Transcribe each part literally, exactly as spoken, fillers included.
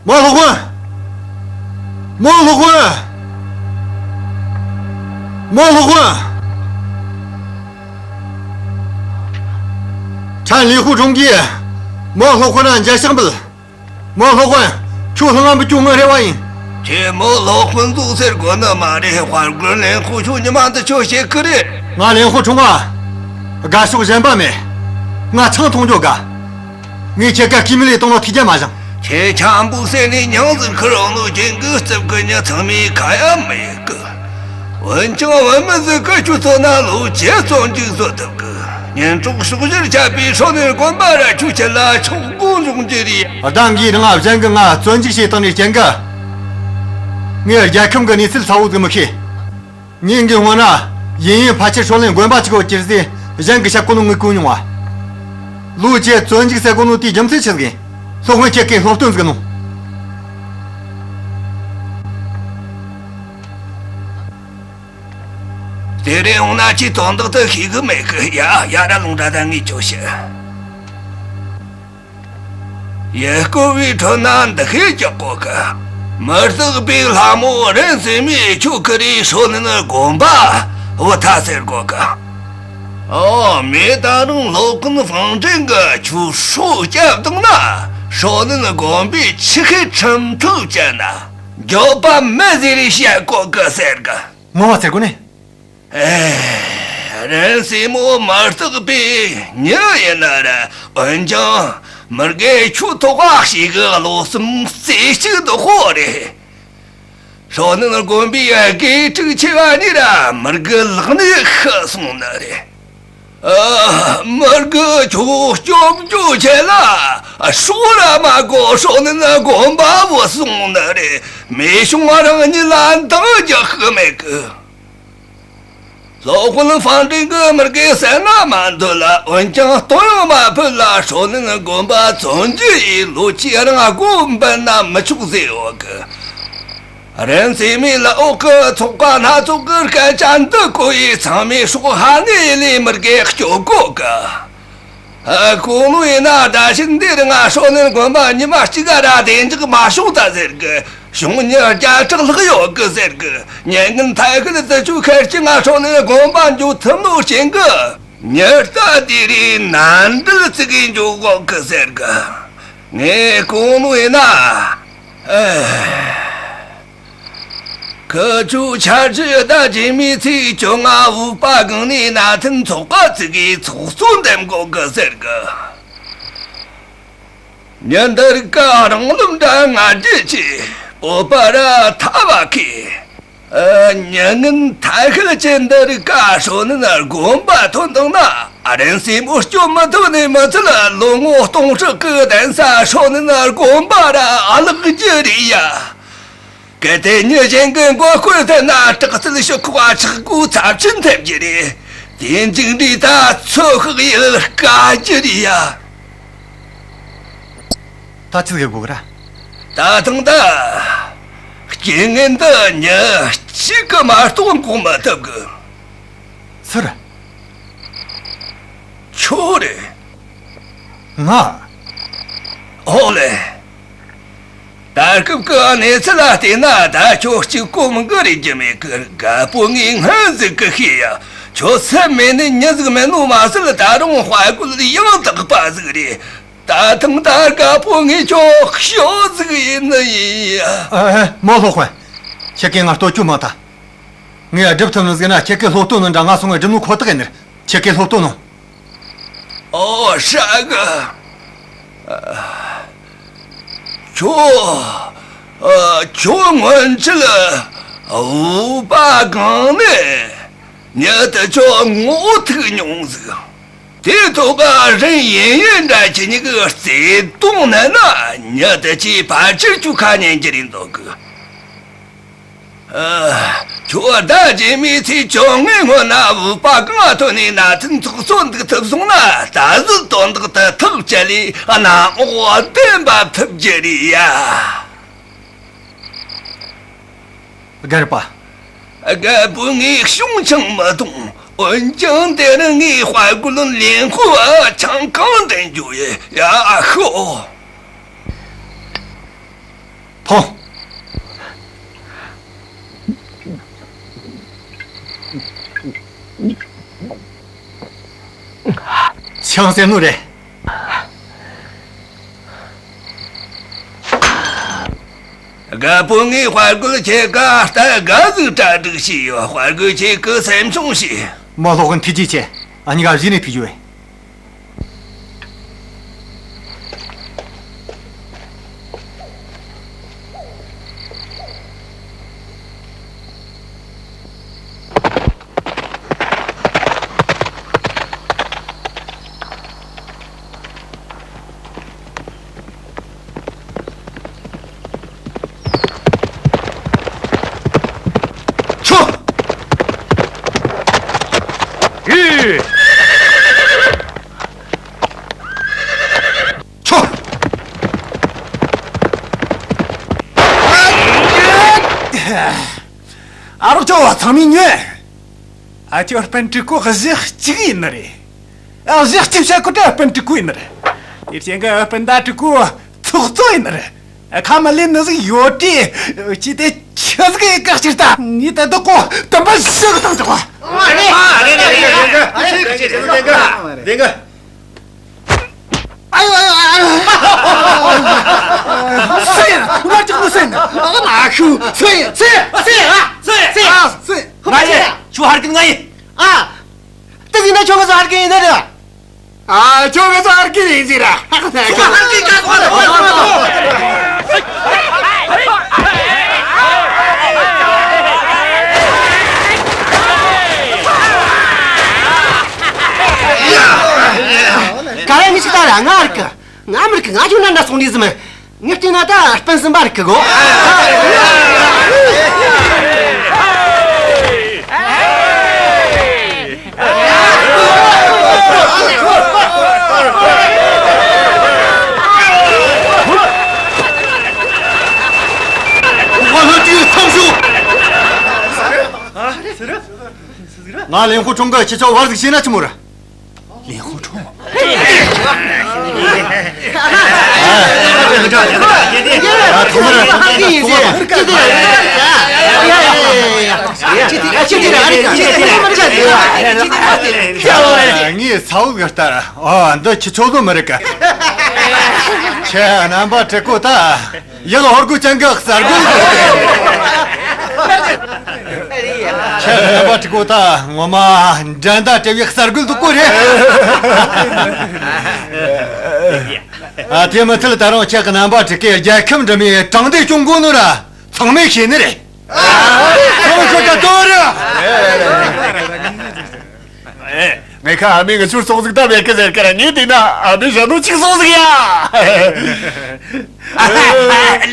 མོ་སློབ་དཔོན། མོ་སློབ་དཔོན། མོ་སློབ་དཔོན། ཕྲན་ལིན་ཧུ་ཁྲུང་གིས་མོ་སློབ་དཔོན་ན་མཇལ་ཕྱག་འབུལ། མོ་སློབ་དཔོན། ཁྱོད་སློབ་མ་འབུལ་རྒྱུ་ངའི་རེ་བ་ཡིན། ཁྱེད་མོ་སློབ་དཔོན་ཟིག་ཟེར་དགོས་ནི་མ་རེད། དཔའ་རྒོད་ལིན་ཧུ་ཁྲུང་ཉི་མ་འདི་ཆོ་བཤད་གི་རེད། ང་ལིན་ཧུ་ཁྲུང་ང་དགའ་ཕྱོགས་གཞན་པ་མེད། ང་ཆང་འཐུང་རྒྱུ་དགའ། ངས་ཁྱེད་ཀ་སྐྱེས་མི་ལས་བཏང་ནོ་ཐུགས་རྒྱལ་མ་བཞེངས། ཁྱེད་ཆང་འབུ་ཟས་ནས་མྱིང་ཟིག་ཁུར་ཡོང་ནོ་རྐྱེན་གིས་རྩིབ་གི་མྱི་ཚང་མས་ཁ་ཡ་མི་ཡེད་གི། འོན་ཀྱང་བུད་མེད་ཟིག་གིས་ཁྱོད་བཙོན་ན་ལོ་བརྒྱད་བཙོན་འཇུག་བཟོ་ཐུབ་གི། གཉེན་གྲོགས་ཕྱོགས་བཞིར་ཁྱབ་པའི་སྲོག་ནི་དགོན་པ་ར་ཁྱོད་ཆེད་ལ་ཆོག་སྒོ་འཇོག་རྒྱུ་རེད། ཨ། ད་ངས་རང་གཞན་གིས་ང་བཙོན་འཇུག་བྱས་བཏང་ནི་རྐྱེན་གིས། ངས་རྒྱལ་ཁམས་གི་གནས་ཚུལ་ཚ་བོ་ཟིག་མི་ཤེས། ངས་ངའི་སྔོན་ན་ཡིན་ཡིན་ཕལ་ཆེར་སྲོག་ལེན་དགོན་པ་གཅིག་གོ་གྱུར་ཟེར་གཞན་གིས་བཤད་གོ་ནོ་ངས་གོ་མྱོང་བ། ལོ་བརྒྱད་བཙོན་འཇུག་ཟེར་གོ་ནོ་དེའི་རྒྱུ་མཚན་ཆི་ཟིག་ཡིན། སློབ་དཔོན་ཁྱེད་ཀས་སློབ་སྟོན་ཟིག་གནང་། དེ་རིང་ཡོང་ན་ཁྱེད་དོན་དག་དེ་ཤེས་གི་མེད་གི། ཡ་ཡ་ར་ལུང་འདྲ་ད་ངས་ཁྱོད་བཤད། ཡུལ་སྐོར་བའི་ཁྲོད་ན་འདི་ཤེས་རྒྱག་གོ་གི། མི་བརྟག་པའི་ལྷ་མོ་རིན་སྲས་མོས་ཁྱོད་ཀི་རེ་སྲོག་ལེན་དགོན་པ་བུད་ཐལ་ཟེར་གོ་གི། ཨོ། མོས་ད་རུང་སློབ་དཔོན་ཧྥང་ཀྲེང་གིས་ཁྱོད་སྲོག་བསྐྱབས་བཏང་ན་སྲོག་ལེན་དགོན་པས་ཆུ་ཤེལ་ཁྲིམས་ཐག་བཅད་ན་འགྱོད་པ་མེད་ཟེར་རེ་བཤད་གོ་གི་ཟེར་གི། ངོ་མ་ཟེར་གོ་ནི། ཨེ། རིན་སྲས་མོ་མི་རྟག་པའི་མྱི་ཡིན་ན་ར། འོན་ཀྱང་མི་དགེ་ཁྱོད་ཐོག་ཤེས་གི་བློ་སེམས་རྩེ་གཅིག་ཏུ་ཧོ་རེད། སྲོག་ལེན་དགོན་པའི་དགེ་ཕྲུག་ཆེ་བ་གཉིས་ར་མི་དགེ་ལག་ནས་ཤི་སོང་ནི་རེད། ཨ། མི་དགེ་ཁྱོད་སྐྱོབ་རྒྱུའི་ཆེད་ལ་སྲོག་ར་མ་དགོས་སྲོག་ལེན་དགོན་པ་བུད་སོང་ནི་རེད། མོས་བྱུང་བ་རང་ཉིད་ལ་འདང་རྒྱག་གི་མེད་གི། སློབ་དཔོན་ཧྥང་ཀྲེང་གིས་མི་དགེ་བསད་ན་མ་འདོད་ལ། འོན་ཀྱང་བསྟོད་ཡང་མ་ཕུལ་ལ་སྲོག་ལེན་དགོན་པ་བཙོན་འཇུག་ཡས་ལོ་བཅུའི་རིང་སྒོ་འབུད་ན་མི་ཆོག་ཟེར་ཡོད་གི། རིན་སྲས་མོའི་ལག་འོག་གི་ཚོགས་པ་སྣ་ཚོགས་ཀྱིས་སྐད་ཆ་འདི་གོ་ཡས་ཚང་མས་སྲོག་ཧ་ནས་ལས་མི་དགེ་སྐྱོབ་གོ་གི། ཨ། གོང་ནོ་ཡིན་ན་ད་ཕྱིན་འདིར་ང་སྲོག་ལེན་དགོན་པ་ཉི་མ་གཅིག་ག་ར་བདེ་འཇགས་མ་བྱུང་ད་ཟེར་གི། གཞུང་ཉིན་བརྒྱ་ཕྲག་ལྷག་ཡོད་གི་ཟེར་གི། མྱ་ངན་ཐལ་ཤལ་དུ་ཆུ་ཁར་གྱི་ང་སྲོག་ལེན་དགོན་པ་འགྱོ་ཐུབ་ནོ་རྐྱེན་གི། མྱི་རྟ་དེ་རིང་ནན་འདྲེན་བཙུགས་གི་འགྱོ་གོ་གི་ཟེར་གི། ངས་གོང་ནོ་ཡིན་ན། ཨེ། ཁི་ཆོ་ཆར་ཆུ་ཟླ་རྗེས་མའི་ཚེས་བཅོ་ལྔ་བོད་པ་སྒང་ནས་མནའ་མཐུན་ཚོགས་པ་བཙུགས་གི་ཚོགས་གཙོ་འདེམས་གོ་གི་ཟེར་གི། མྱི་འདི་རིགས་ཀ་རང་ལམ་འདྲ་ང་རྒྱལ་གྱིས་བོད་པ་ར་ཐ་བ་ཁེ། ཨ། མྱ་ངན་ཐལ་ཤལ་ཅན་འདི་རིགས་ཀ་སྲོག་ལེན་དགོན་པ་ཐོན་བཏང་ན་རིན་སྲས་མོ་སྐྱོབ་མི་ཐུབ་ནི་མི་ཚད་ལོ་ངོ་སྟོང་ཕྲག་གི་གདན་ས་སྲོག་ལེན་དགོན་པ་ར་བརླག་རྒྱུ་རེད་ཡ། གལ་ཏེ་མྱི་གཞན་གྱི་མགོ་སྐོར་ཐད་ན་དྲག་རྩལ་ཤོག་ཁག་ཆག་སྒོ་ཚབས་ཆེན་ཐེབས་རྒྱུ་རེད། དེའི་མཇུག་འབྲས་ད་ཚོད་དཔག་ཡེད་དཀའ་རྒྱུ་རེད་ཡ། ད་ཆི་ཟིག་དགོས་གི་ར། ད་ཐེངས་ད་རྐྱེན་ངན་འདི་མྱི་གཅིག་གིས་མ་གཏོགས་འགོག་མི་ཐུབ་གི། སུ་རེད། ཁྱོད་རེད། ང་། ཨོ་ལེ། ད་སྐབས་ཀྱི་གནས་ཚུལ་ལ་བལྟས་ན་ད་ཁྱོད་གཅིག་པོ་མིན་གི་རེད་རྒྱུ་མེད་གི། རྒད་པོ་ངས་སྔོན་ཟིག་གི་ཤེས་ཡ། ཁྱོད་སེམས་མེད་ནི་མྱི་ཟིག་མིན་ནོ་མ་ཟད་ད་རུང་དཔའ་རྒོད་ཡང་དག་པ་ཟིག་རེད། ད་ཐེངས་ད་རྒད་པོ་ངས་ཁྱོད་ཤོད་ཟིག་ཡིན་ནི་ཡིན་ཡ། ཨ། ཨ། མོ་སློབ་དཔོན། ཁྱེད་ཀས་ང་བསྟོད་རྒྱུ་མང་ད། ངས་སྒྲུབ་ཐུབ་ནི་ཟིག་ན་ཁྱེད་ཀས་སློབ་སྟོན་ནོ་འདྲ། ང་སོང་ངས་སྒྲུབ་ནོ་ཁོ་ཐག་ཡིན་ནི། ཁྱེད་ཀས་སློབ་སྟོན་ནོ། ཨོ་ཧྲ་གི། ཁྱོད། ཨ། ཁྱོད་སྔོན་ཆད་བོད་པ་སྒང་ནས་མྱི་དེ་ཆོ་ངོ་ཐུག་མྱོང་ཟིག། དེའི་ཐོག་གི་རིན་ཡིན་ཡིན་འདྲ་ཁྱེད་གཉིས་ཀྱི་བརྩེ་དུང་ནི་ན་མྱི་དེ་ཆོས་ཕལ་ཆེར་ཁྱོད་ཁ་ཉན་རྒྱུ་རེད་འདོད་གི། ཨ། ཁྱོད་ཟླ་རྗེས་མའི་ཚེས་བཅོ་ལྔའི་སྔོན་ན་བོད་པ་གང་ཐོན་ནས་མནའ་མཐུན་ཚོགས་གཙོ་འདུག་ཐུབ་སོང་ན་ད་གཟོད་དོན་དག་དེ་ཐག་བཅད་ལས་གནམ་འོག་བདེན་པ་ཐུབ་རྒྱུ་རེད་ཡ། སྒར་པ། རྒད་པོ་ངས་གཞུང་ཆང་མི་འཐུང་། འོན་ཀྱང་དེ་རིང་ངས་དཔའ་རྒོད་ལིན་ཧུ་བ་ཆང་གང་འདྲེན་རྒྱུ་ཡིན་ཡ་ཤོ། ཐོངས། ཆང་སེར་ནོ་རེད། རྒད་པོ་ངས་དཔའ་རྒོད་ཁྱེད་ཀ་རྟ་དགའ་ཟིག་གྲ་སྒྲིག་བྱས་ཡོད། དཔའ་རྒོད་ཁྱེད་ཀྱིས་སེམས་ཆུང་བྱོས། མ་ལྷོག་གི་ཐུགས་རྗེ་ཆེ། ཨ་ཉི་ག་གཞི་ནས་ཐུག་རྒྱུ་བས། ཁྱོ། ཡེ། ཁྱོ། ཨ་རོགས་ཚོ་ཚང་མས་ཉོན། ཨ་ཅོ་སྤུན་དྲུག་གོ་གཞི་གཅིག་ཡིན་ནི་རེད། ཨ་གཞི་གཅིག་བྱ་གོ་དྲ་སྤུན་དྲུག་གོ་ཡིན་ནི་རེད། དེ་བཞིན་གི་སྤུན་ཟླ་དྲུག་གོ་ཚོགས་གཙོ་ཡིན་ནི་རེད། ཁ་མི་ལེན་ནི་ཟིག་ཡོད་དེ། ཅི་དེ་ཆི་ཟིག་ཡིན་ག་ཅིག་ལྟ། ངས་ད་དུ་གོ་དམ་པ་ཞིག་དང་ཅོག་པ། ཨ་ཡོ་ཨ་ཡོ་ཨ་ཡོ། སུ་ཡིན། ང་ཅག་ནི་སུ་ཡིན། ཨ་ན་ཤུ། སུ་ཡིན། སུ་ཡིན། སུ་ཡིན། ཨ་སུ་ཡིན། ང་ཡིན། ཁྱོད་ཧར་གིན་ང་ཡིན། ཨ། དེ་ཟིན་ན་ཁྱོད་ང་ཚོ་ཧར་གིན་ཡིན་ནི་རེད། ཨ་ཁྱོད་ང་ཚོ་ཧར་གིན་ཡིན་ཟེར་ར། ཁྱོད་ཧར་གིན་ག་གོ་ལ་གོ་ལ་གོ་ལ། ག་རེ་མི་ཞིག་ད་ར་ང་རིག་གི། ང་མི་རིག་གི། ང་ཁྱོད་ན་འདྲ་སོང་ནི་ཟིག་མིན། ངས་བལྟས་ན་ད་སྤུན་གསུམ་པ་རིག་གི་གོ། ང་ལྷོད་དུས་ཐོངས་ཤོག། ང་ལེན་ཧུ་ཁྲུང་གིས་ཁྱེད་ཆོ་བར་ཟིག་བྱས་ན་ཆི་མོ་རེད། ལེན་ཧུ་ཁྲུང་། ཨ། ཨ། ཐོག་མར་ངས་ས་འོག་གི་ལྟར། ཨ། འདི་ཁྱེད་ཆོ་ལོ་མི་རིག་ག། ཁྱེད་རྣམ་པ་དྲུག་གོ་ད། ཡག་ཧོར་གོ་ཅན་གི་གསར་འགོད། ཁྱེད་རྣམ་པ་དྲུག་གོ་ད་ངོ་མ་འགྲན་ཟླ་བྲལ་བའི་གསར་འགོད་འདུག་གོ་རེད། ཨ། དེ་མི་ཚད་ད་རུང་ཁྱེད་རྣམ་པ་དྲུག་གིས་རྒྱལ་ཁམས་འདྲ་མིན་དྲང་བདེན་སྐྱོང་གོ་ནོ་ར་ཚང་མས་ཤེས་ནི་རེད། ཚང་མས་ཤོད་ད་དོ་རེད། ངས་ཁ་ཨ་མས་ངི་ཆུར་སོག་ཟིག་ད་མེད་གི་ཟེར་གི་ར། ངས་བལྟས་ན་ཨ་མས་བཤད་ནོ་ཅིག་སོག་ཟིག་ཡ།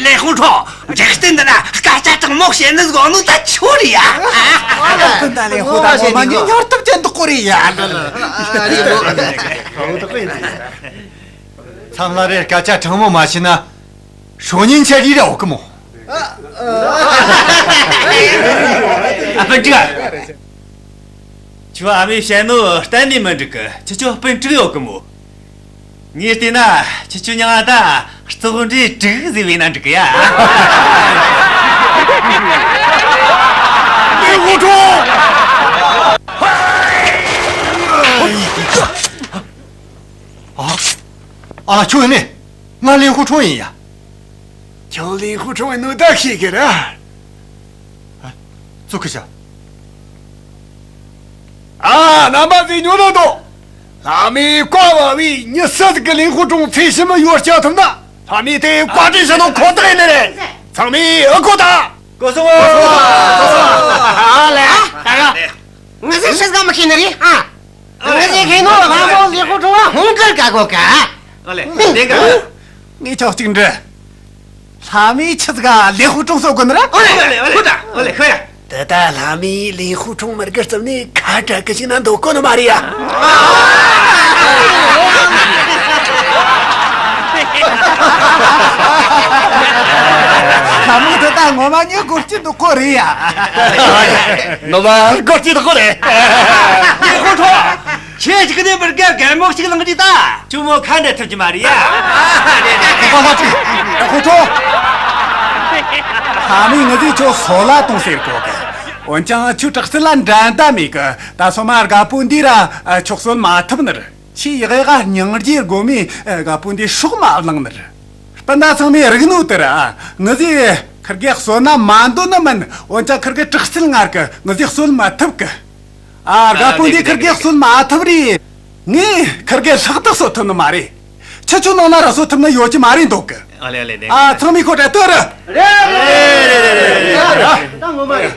ལེན་ཧུ་ཁྲུང་། འཇིག་རྟེན་འདི་ན་སྐད་ཆ་དྲང་མོ་བཤད་ནི་ཟིག་ཡོད་ནོ་ད་ཁྱོད་རེད་ཡ། ད་ལེན་ཧུ་ད་ངོ་མ་ངའི་ཉར་ཐུབ་ཅན་འདུག་གོ་རེད་ཡ། མཚམས་ལ་རེ་སྐད་ཆ་དྲང་མོ་མ་བཤད་ན། སྲོག་ཉེན་ཆེ་རི་ར་འོག་གི་མོ། ཨ། སྤུན་དྲུག། ཁྱོད་ཨ་མས་བཤད་ནོ་གཏན་ནས་མི་འགྲིག་གི། ཁྱེད་ཆོ་སྤུན་དྲུག་ཡོད་གི་མོ། ངས་བལྟས་ན་ཁྱེད་ཆོ་མྱིང་ང་ད་བཙོག་འདྲེ་དྲུག་ཟེར་བས་ན་འགྲིག་གི་ཡ། ལེན་ཧུ་ཁྲུང་། ཨ། ཨ། ཁྱོད་ཡིན་ནི། ང་ལེན་ཧུ་ཁྲུང་ཡིན་ཡ། ཁྱོད་ལེན་ཧུ་ཁྲུང་ཡིན་ནོ་ད་ཤེས་གི་ར། ཨ། ཙོ་ཁི་ཤ། ཨ། རྣམ་པ་ཚོས་ཉོན་ནོ་དོ། ལྷ་མོས་བཀའ་ཕབ་བས་མྱི་སུ་ཟིག་གིས་ལེན་ཧུ་ཁྲུང་ཚེ་ཕྱི་མ་ཡོད་རྒྱུ་ཐུབ་ན། ལྷ་མོས་དེ་བཀའ་དྲིན་ཞུ་ནོ་ཁོ་ཐག་ཡིན་ནི་རེད། ཚང་མས་ཨེ་གོ་ད། གོ་སོང་། ཨ་ལེ། ཨ། ང་ཚོས་ཆི་ཟིག་མི་ཤེས་ནི་རེད་ཨ། ང་ཚོས་ཤེས་ནོ་ལྷ་མོ་ལེན་ཧུ་ཁྲུང་ང་ཧུང་གར་ག་གོ་ག། ཨ་ལེ། ལེན་ག། ངས་ཁྱོད་གཅིག་འདྲི། ལྷ་མོས་ཆི་ཟིག་ག་ལེན་ཧུ་ཁྲུང་གསོད་གོ་ནི་རེད། ཨ་ལེ། ཨ་ལེ། ཨ་ལེ། ཨ་ལེ། ཤོད་ཡ། དེ་ད་ལྷ་མོས་ལེན་ཧུ་ཁྲུང་མི་རྒར་བརྩིབས་ནས་ཁ་བྲལ་གི་ཞིག་ན་འདོད་གོ་ནི་མ་རེད་ཡ། ལྷ་མོ་དེ་ད་ངོ་མ་ཉེ་སྒོར་གྱི་འདུག་གོ་རེད་ཡ། ངོ་མ་སྒོར་གྱི་འདུག་གོ་རེད། ལེན་ཧུ་ཁྲུང་། ཁྱེད་ཅིག་ནས་མི་རྒན་རྒན་མོ་ཞིག་ལངས་རྒྱུ་ད། ཁྱོད་མོ་ཁ་འདྲ་ཐུབ་ཀྱི་མ་རེད་ཡ། ཁོ་ཁོ་ཁོ་ཁོ་ཁོ། ཨ་མས་ངེད་ཚོས་ཁྱོད་གསོད་ལ་གཏོང་ཟེར་གོ་གི། འོན་ཀྱང་ཁྱོད་དྲག་རྩལ་ལ་འགྲན་ཟླ་མེད་གི། ད་སོ་མ་རྒད་པོ་འདི་ར་ཨ་ཁྱོད་གསོད་མ་ཐུབ་ནི་རེད། ཁྱོས་ཡག་ག་སྙིང་རྗེ་སྒོམ་མས་ཨ་རྒད་པོ་འདི་སྲོག་མ་བླངས་ནི་རེད། སྤུན་ཟླ་ཚང་མས་རིག་ནོ་དེ་ར། ཨ་ངེད་ཚོས་ཁིར་གེ་གསོད་ན་མི་འདོད་ནི་མིན། འོན་ཀྱང་ཁིར་གེ་དྲག་རྩལ་ངར་གི། ངེད་ཚོས་གསོད་མི་ཐུབ་གི། ཨ་རྒད་པོ་འདི་ཁིར་གེ་གསོད་མ་ཐུབ་རེད། ངས་ཁིར་གེ་ལྷག་ཏུ་གསོད་ཐུབ་ནི་མ་རེད། ཁྱེད་ཆོ་ནང་ན་ར་གསོད་ཐུབ་ནི་ཡོད་ཀྱི་མ་རེད་འདོད་གི། ཨ་ལེ་ཨ་ལེ་ལེ། ཨ་ཚང་མས་ཁོ་དྲ་ལྟོས་ར། རེད་རེད་རེད་རེད། ད་ངོ་མ་རེད།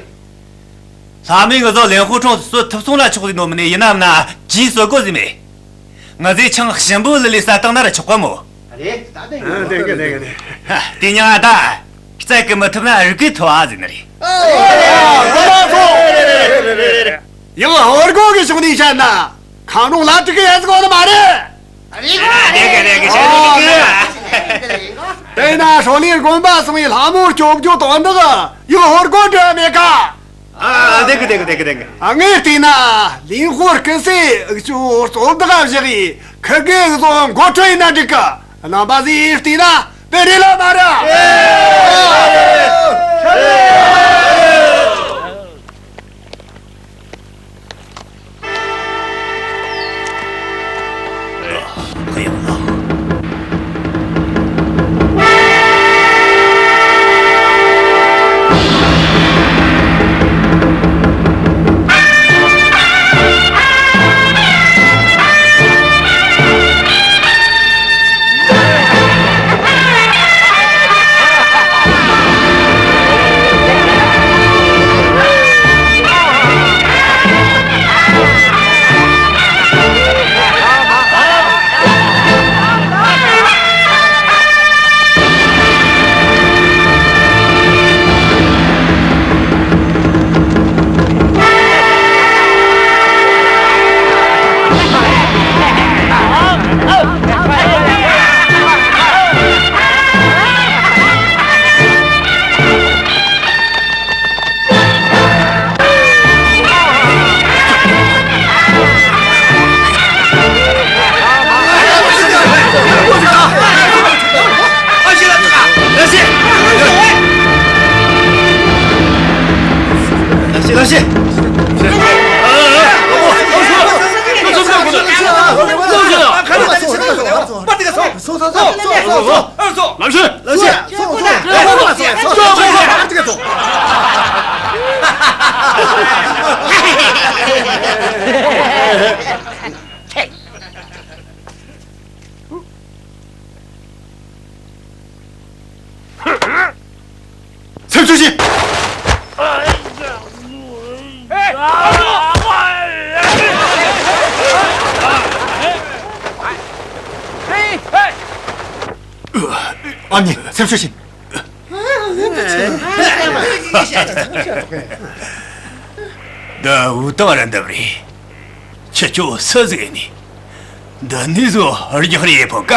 ལྷ་མོས་ངེད་ཚོ་ལེན་ཧོ་ཁྲོང་གསོད་ཐུབ་སོང་ན་ཆོག་ཟེར་ནོ་མིན་ནས། ཡིན་ནམ་ན་ཇུས་གསོད་དགོས་ཟེར་མེད། ང་ཚོས་ཆང་ཞིམ་པོ་ལི་ལི་ཟ་བཏང་ན་ར་ཆོག་ག་མོ། རེད། ད་དེ་ཨ་དེ་གི་དེ་གི་དེ། དེ་མྱིང་ང་ད་རྩལ་གིས་མི་ཐུབ་ན་རིག་གིས་ཐུབ་ཨ་ཟེར་ནི་རེད། ཡང་ཧོར་གོང་གི་ཕྱོགས་ནས་བཤད་ན་ཁང་རོང་ལ་དྲུག་གི་ཡན་ཟིག་ཡོད་ནི་མ་རེད། རེད་གོ། རེད་གི་རེད་གི། ཨོ། དེ་ན་ཧྲོ་ལིར་དགོན་པ་སོང་བའི་ལྷ་མོ་སྐྱོབ་རྒྱུ་དོན་དག་ཡང་ཧོར་གོང་འདྲ་མེད་ཀ། ཨ་དེ་གི་དེ་གི་དེ་གི་དེ་གི། ཨ་ངས་བལྟས་ན་ལིང་ཧོར་སྐུ་སྲས་འུ་ཆོ་གཙོ་བདག་བཞག་གི། ཁི་དགེ་བཟོ་འགོ་ཁྲིད་ཡིན་ན་འགྲིག་གི། རྣམ་པ་ཚོས་བལྟས་ན་དཔེ་རེད་ལ་མ་རེད། སེམས་ཆུང་བྱོས། ཨ་མྱེས། སེམས་ཆུང་བྱོས། འདི་འུ་དང་ར་འདབ་རེད། ཁྱེད་ཆོ་སུ་ཟིག་ཡིན་ནི། འདི་ནས་བཟོ་རྒྱག་རེས་ཕོད་ཀ།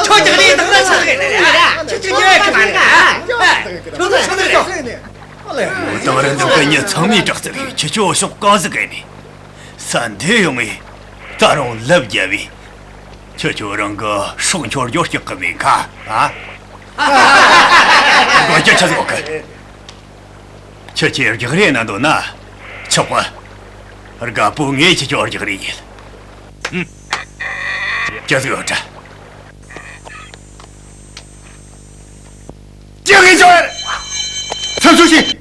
ཁྱོད་རྒྱག་རེས་དང་ན་ཆི་ཟིག་ཡིན་ནི་ར། ཁྱོད་ཆོ་ཉོ་ཡ་ཁི་མ་རེད་ཨ། ཁྱོད་ཚོ་ཆི་ཟིག་ཡིན་ནི། འུ་དང་ར་འདབ་གི་མྱི་ཚང་མས་དྲག་རྩལ་ཡོད། ཁྱེད་ཆོ་ཕྱོགས་གང་ཟིག་གི་ཡིན་ནི། ས་འདི་ཡོང་ངས་ད་རུང་ལབ་རྒྱབ་བས། ཁྱེད་ཆོ་རང་གི་སྲོག་འཆོར་རྒྱུ་སྐྲག་གི་མེད་ཀ། ཨ། དགོད་རྒྱུ་ཆི་ཟིག་ཡོད་གི། ཁྱེད་ཆོས་རྒྱག་རེས་ན་འདོད་ན་ཆོག་གི། རྒད་པོ་ངས་ཁྱེད་ཆོ་རྒྱག་རེས་ཡིན། ཅི་ཟིག་ཡོད་དྲ། ཅི་གི་ཆོད། སེམས་ཆུང་བྱོས།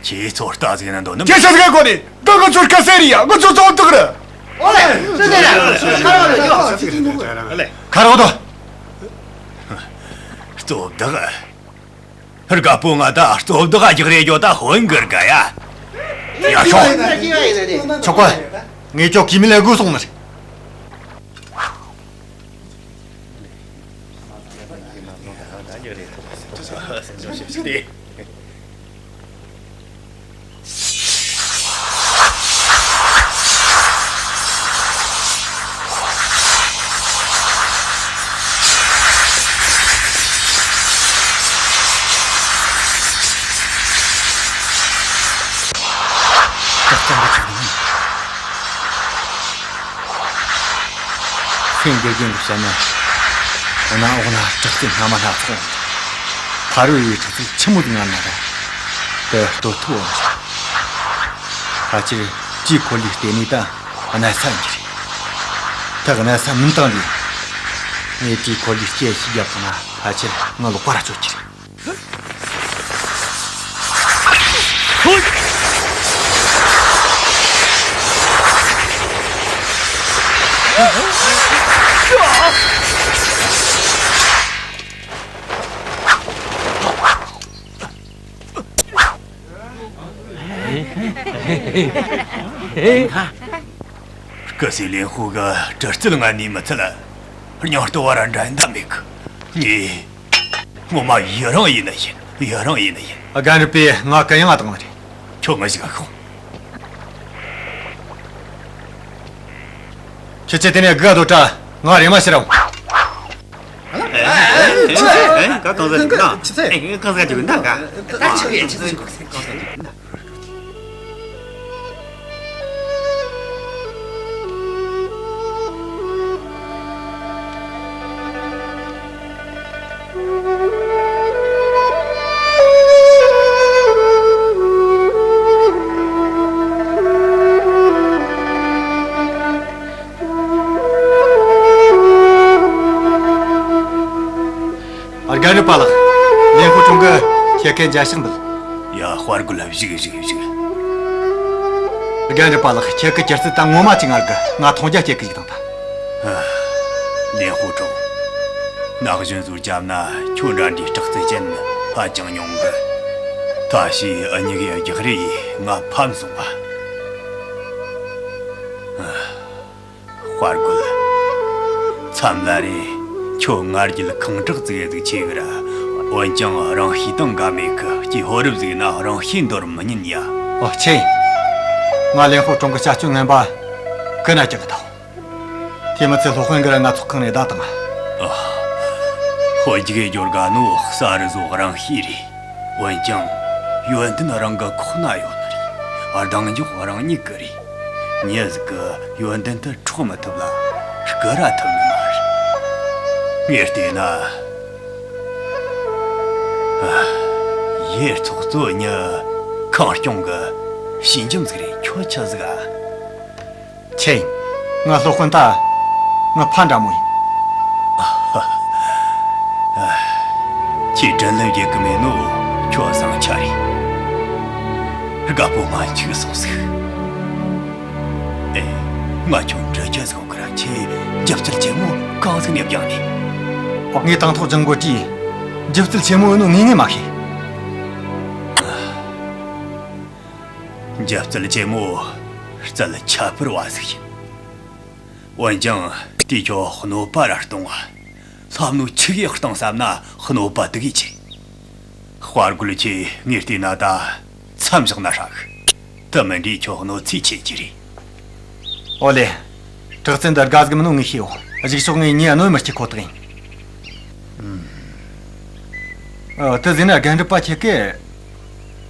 ཁྱེད་ཚོ་ལྟ་ཟིག་ན་འདོད་ནི། ཁྱེད་ཆོ་ཟིག་གོ་ནི། ད་ང་ཚོར་ཁ་གསལ་རེད་ཡ། ང་ཚོ་གཙོ་བདག་རེད། ཨོ་ལེ། ཁ་རོག་དོ། གཙོ་བདག་རྒད་པོ་ང་ད་གཙོ་བདག་རྒྱག་རེས་རྒྱོ་ད་ཧོན་གིར་ག་ཡ། ཡ་ཤོག་ཆོག་གོ། ངས་ཁྱོ་གི་མི་ལ་སྒུག་སོང་ནི་རེད། ཁྱེད་དགེ་རྒན་གྱིས་བཤད་ན། གནམ་འོག་ན་དྲག་རྩལ་སྣ་མ་སྣ་ཚོགས་ཡོད། ཕ་རོལ་ཡུལ་གྱི་དྲག་རྩལ་ཆི་མོ་ཟིག་ང་ན་ར་དེ་སྟོད་ཐུབ་འོང་ཟིག་ཕལ་ཆེར་དྲིས་ཁོ་ལིས་བལྟས་ནས་ད་གནད་ས་ཡིན་གྱི་རེད། ད་གནད་ས་མིན་བཏང་རེད། ངས་དྲིས་ཁོ་ལིས་སྐྱེལ་ཞིག་རྒྱབ་བཏང་ན་ཕལ་ཆེར་ང་ལོག་པ་ར་གཅོད་ཀྱི་རེད། སྐུ་སྲས་ལེན་ཧུ་གི་དྲག་རྩལ་ང་ནས་མི་ཚད། སྙིང་སྟོབས་བ་ར་འགྲན་ཟླ་མེད་གི། ངས་ངོ་མ་ཡི་རང་ཡིན་ནི་ཡིན། ཡི་རང་ཡིན་ནི་ཡིན། རྒན་རབས་པས་ང་གུ་ཡངས་བཏང་ནི་རེད། ཁྱོད་ངའི་ཕྱི་ཁར་ཤོག་ཁྱོད་ཚོས་དེ་ནས་སྒུག་སྡོད་དྲ། ང་རེམ་མ་ཕྱིར་ར་འོང་། ཨེ། ཨེ། ཨེ། ག་གང་ཟེར་གྱི་ན། ཆི་ཚེ། ཨེ། གང་ཟེར་གྱི་ན་ག་ད་ཆི་གི་ཆི་ཚེ་གང་ཟེར་གྱི་ན། རྒན་རབས་པ་ལགས། ལེན་ཧུ་ཁྲུང་གིས་ཁྱེད་ཀ་མཇལ་ཕྱག་འབུལ། ཡ། དཔའ་རྒོད། བཞུགས་བཞུགས་བཞུགས། རྒན་རབས་པ་ལགས། ཁྱེད་ཀྱི་དྲག་རྩལ་ད་ངོ་མ་ཅིག་ངར་གི། ང་མཐོང་རྒྱ་སྐྱེད་གི་ཞིག་དང་ད། ལེན་ཧུ་ཁྲུང་། ན་གཞོན་ཚོར་བྱམས་ན་ཁྱོད་འདྲ་འདྲའི་དྲག་རྩལ་ཅན་ཧ་ཅང་ཉུང་གི། ད་ཕྱིས་འུ་གཉིས་ཀའི་རྒྱག་རེས་ཡིས་ང་ཕམ་སོང་བ། དཔའ་རྒོད། མཚམས་ལ་རེ་ཁྱོད་ང་རྒྱལ་ཁེངས་དྲེགས་ཙིག་གེ་ཟིག་ཆེ་གི་ར། འོན་ཀྱང་རང་གཤིས་དང་འགལ་མེད་གི། སྐྱེས་ཕོ་རབ་ཟིག་ན་རང་གཤིས་འདོར་མི་ཉན་ཡ། ཨོ། ཆི་ཡིན། ང་ལེན་ཧུ་ཁྲུང་གི་བྱ་སྤྱོད་ངན་པ་གུ་ན་སྐྲག་གི་ཐལ། དེ་མི་ཚད་སློབ་དཔོན་གིས་ར་ང་ཚོགས་ཁང་ནས་བདས་བཏང་། ཨ། ཧོ། ཁྱོས་སྦྱོར་དགོས་ནོ་ས་རུ་ཟོ་རང་ཤེས་རེད། འོན་ཀྱང་ཡོན་ཏན་རང་གི་ཁོག་ན་ཡོད་ནི་རེད། ལྡང་འཇོག་རང་ཉིད་གི་རེད། མྱི་ཟིག་གིས་ཡོན་ཏན་དེ་འཕྲོག་མི་ཐུབ་ལ། བསྐུར་ར་ཐུབ་ནི་མ་རེད། ངས་བལྟས་ན། ཨ། ཡེ་ཚོགས་གཙོ་མྱི་ཁེངས་སྐྱུང་གི་བྱས་རྗེས་ཟིག་རེད། ཁྱོད་ཆི་ཟིག་ཨ། ཆི་ཡིན། ང་སློབ་དཔོན་ད་ངའི་ཕ་འདྲ་མོ་ཡིན། ཁྱོས་དྲིན་ལན་འཇལ་གི་མེད་ནོ་ཁྱོད་བཟང་ཆ་རེད། རྒད་པོ་ང་འཆུག་སོང་ཟིག་ཨེ། ང་ཁྱོད་འདྲི་རྒྱུ་ཟིག་ཡོད་གི་ར། ཁྱོས་འཇིབ་རྩལ་ཆེན་མོ་གང་ཟིག་ནས་སྦྱངས་ནས། ངས་དང་ཐོག་སྦྱང་དགོས་དུས། འཇིབ་རྩལ་ཆེན་མོ་ཡིན་ནོ་ངས་ངས་མ་ཤེས། འཇིབ་རྩལ་ཆེན་མོ་རྩལ་ཁྱད་པར་བ་ཟིག་ཡིན། འོན་ཀྱང་དེས་ཁྱོད་གནོད་པ་ར་གཏོང་བ། ལྷབ་ནོ་ཆི་གེ་གཏོང་བསམ་ན་གནོད་པ་དེ་གིས་ཆེ། དཔའ་རྒོད་ཁྱོས་ངས་བལྟས་ན་ད་མཚམས་བཞག་ན་ཧྲ་གི། དེ་མིན་དུས་ཁྱོད་གནོད་འཚེ་ཆེ་རྒྱུ་རེད། ཨོ་ལེ། དྲག་རྩལ་འདི་དགའ་ཟིག་མིན་ནོ་ངས་ཤེས་ཡོད། གཞུག་ཕྱོགས་ངས་མྱི་གནོད་མི་སྐྱེལ་ཁོ་ཐག་ཡིན། ཨ། དེ་ཟེར་ན་རྒན་རབས་པ་ཁྱེད་ཀས།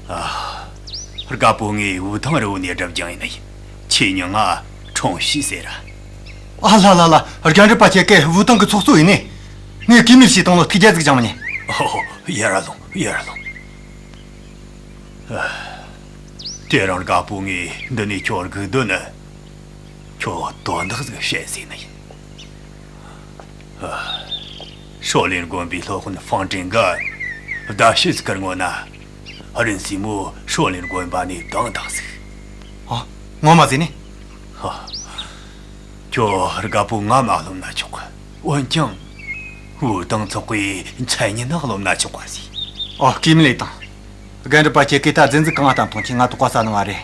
ཨ། རྒད་པོ་ངས་བུ་ཐང་རི་བོ་ནས་བསྒྲུབས་རྒྱུ་ཡིན་ནི་ཡིན། ཁྱོས་མྱིང་ང་ཁྲུང་ཞི་ཟེར་ར། ཨ་ལ་ལ་ལ། རྒན་རབས་པ་ཁྱེད་ཀས་བུ་ཐང་གི་ཚོགས་གཙོ་ཡིན་ནི། ངས་གུས་མོས་བྱས་བཏང་ནོ་ཐུགས་རྒྱལ་ཟིག་ཅང་མི་ཉན། ཨོ། ཡར་ལོངས། ཡར་ལོངས། ཨ། དེ་རིང་རྒད་པོ་ངས་འདི་ནས་ཁྱོད་སྒུག་སྡོད་ནི། ཁྱོད་དོན་དག་ཟིག་བཤད་ཟེར་ནི་ཡིན། ཨ། ཧྲོ་ལིན་དགོན་པའི་སློབ་དཔོན་ཧྥང་ཀྲིན་གིས་ཟླ་ཕྱེད་ཟིག་གི་སྔོན་ན་རིན་སྲས་མོ་ཧྲོ་ལིན་དགོན་པ་ནས་བཏང་བཏང་ཟིག་ཨ། ངོ་མ་ཟེར་ནི། ཧ། ཁྱོད་རྒད་པོ་ང་མ་རློམ་ན་ཆོག་གི། འོན་ཀྱང་། བུ་ཐང་ཚོགས་པའི་མཚན་སྙན་ན་རློམ་ན་ཆོག་པ་ཟིག་ཨོ། གུས་མོས་ལེགས་དང་། རྒན་རབས་པ་ཁྱེད་ཀས་ད་རྫུན་ཟིག་གང་བཏང་བཏང་ཁྱེད་ང་དོགས་པ་ཟ་ནི་མ་རེད།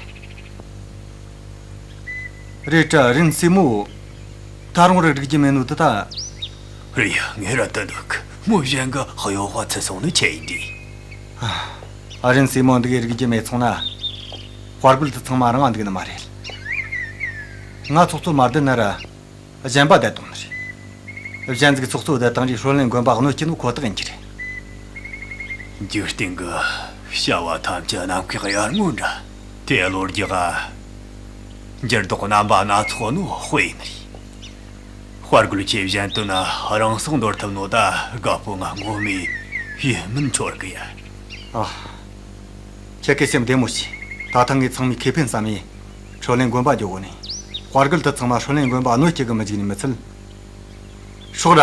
རེད་དྲ་རིན་སྲས་མོ། ད་རུང་ར་རིག་རྒྱུ་མེད་ནོ་དེ་ད། རེད་ཡ། ངས་ར་བལྟས་འདུག་མོ་གཞན་གི་གཡོ་བ་ཚུད་སོང་ནི་ཆི་ཡིན་དེ། ཨ། རིན་སྲས་མོ་འདི་གའི་རིག་རྒྱུ་མེད་སོང་ན། དཔའ་རྒོད་དེ་ཚང་མ་རང་ང་འདུག་ནི་མ་རེད། ང་ཚོགས་གཙོ་མ་བསྡད་ན་ར། གཞན་པ་བསྡད་བཏང་ནི་རེད། གཞན་ཟིག་ཚོགས་གཙོ་བསྡད་བཏང་རེས་ཧྲོ་ལིན་དགོན་པ་གནོད་སྐྱེལ་ནོ་ཁོ་ཐག་ཡིན་གྱི་རེད། འཇིག་རྟེན་གི་བྱ་བ་ཐམས་ཅད་ནམ་མཁའི་གཡར་ངོ་འདྲ། དེ་ལོ་རྒྱུ་ག་འགྱུར་ལྡོག་རྣམ་པ་སྣ་ཚོགས་ནོ་དཔེ་ཡིན་ནི་རེད། དཔའ་རྒོད་ཁྱེད་གཞན་དོན་ན་རང་སྲོག་འདོར་ཐུབ་ནོ་ད། རྒད་པོ་ང་ངོ་མས་ཡིད་སྨོན་འཆོར་གི་ཡ། ཨ། ཁྱེད་ཀྱི་སེམས་བདེ་མོ་བྱོས། ད་ཐེངས་ངས་ཚང་མས་ཁེ་ཕན་བསམ་ཡས་ཧྲོ་ལེན་དགོན་པ་འགྱོ་གོ་ནས། དཔའ་རྒོད་དེ་ཚང་མ་ཧྲོ་ལེན་དགོན་པ་གནོད་སྐྱེལ་གི་མི་འཇུག་ནས་མི་ཚད། སྲོག་ར་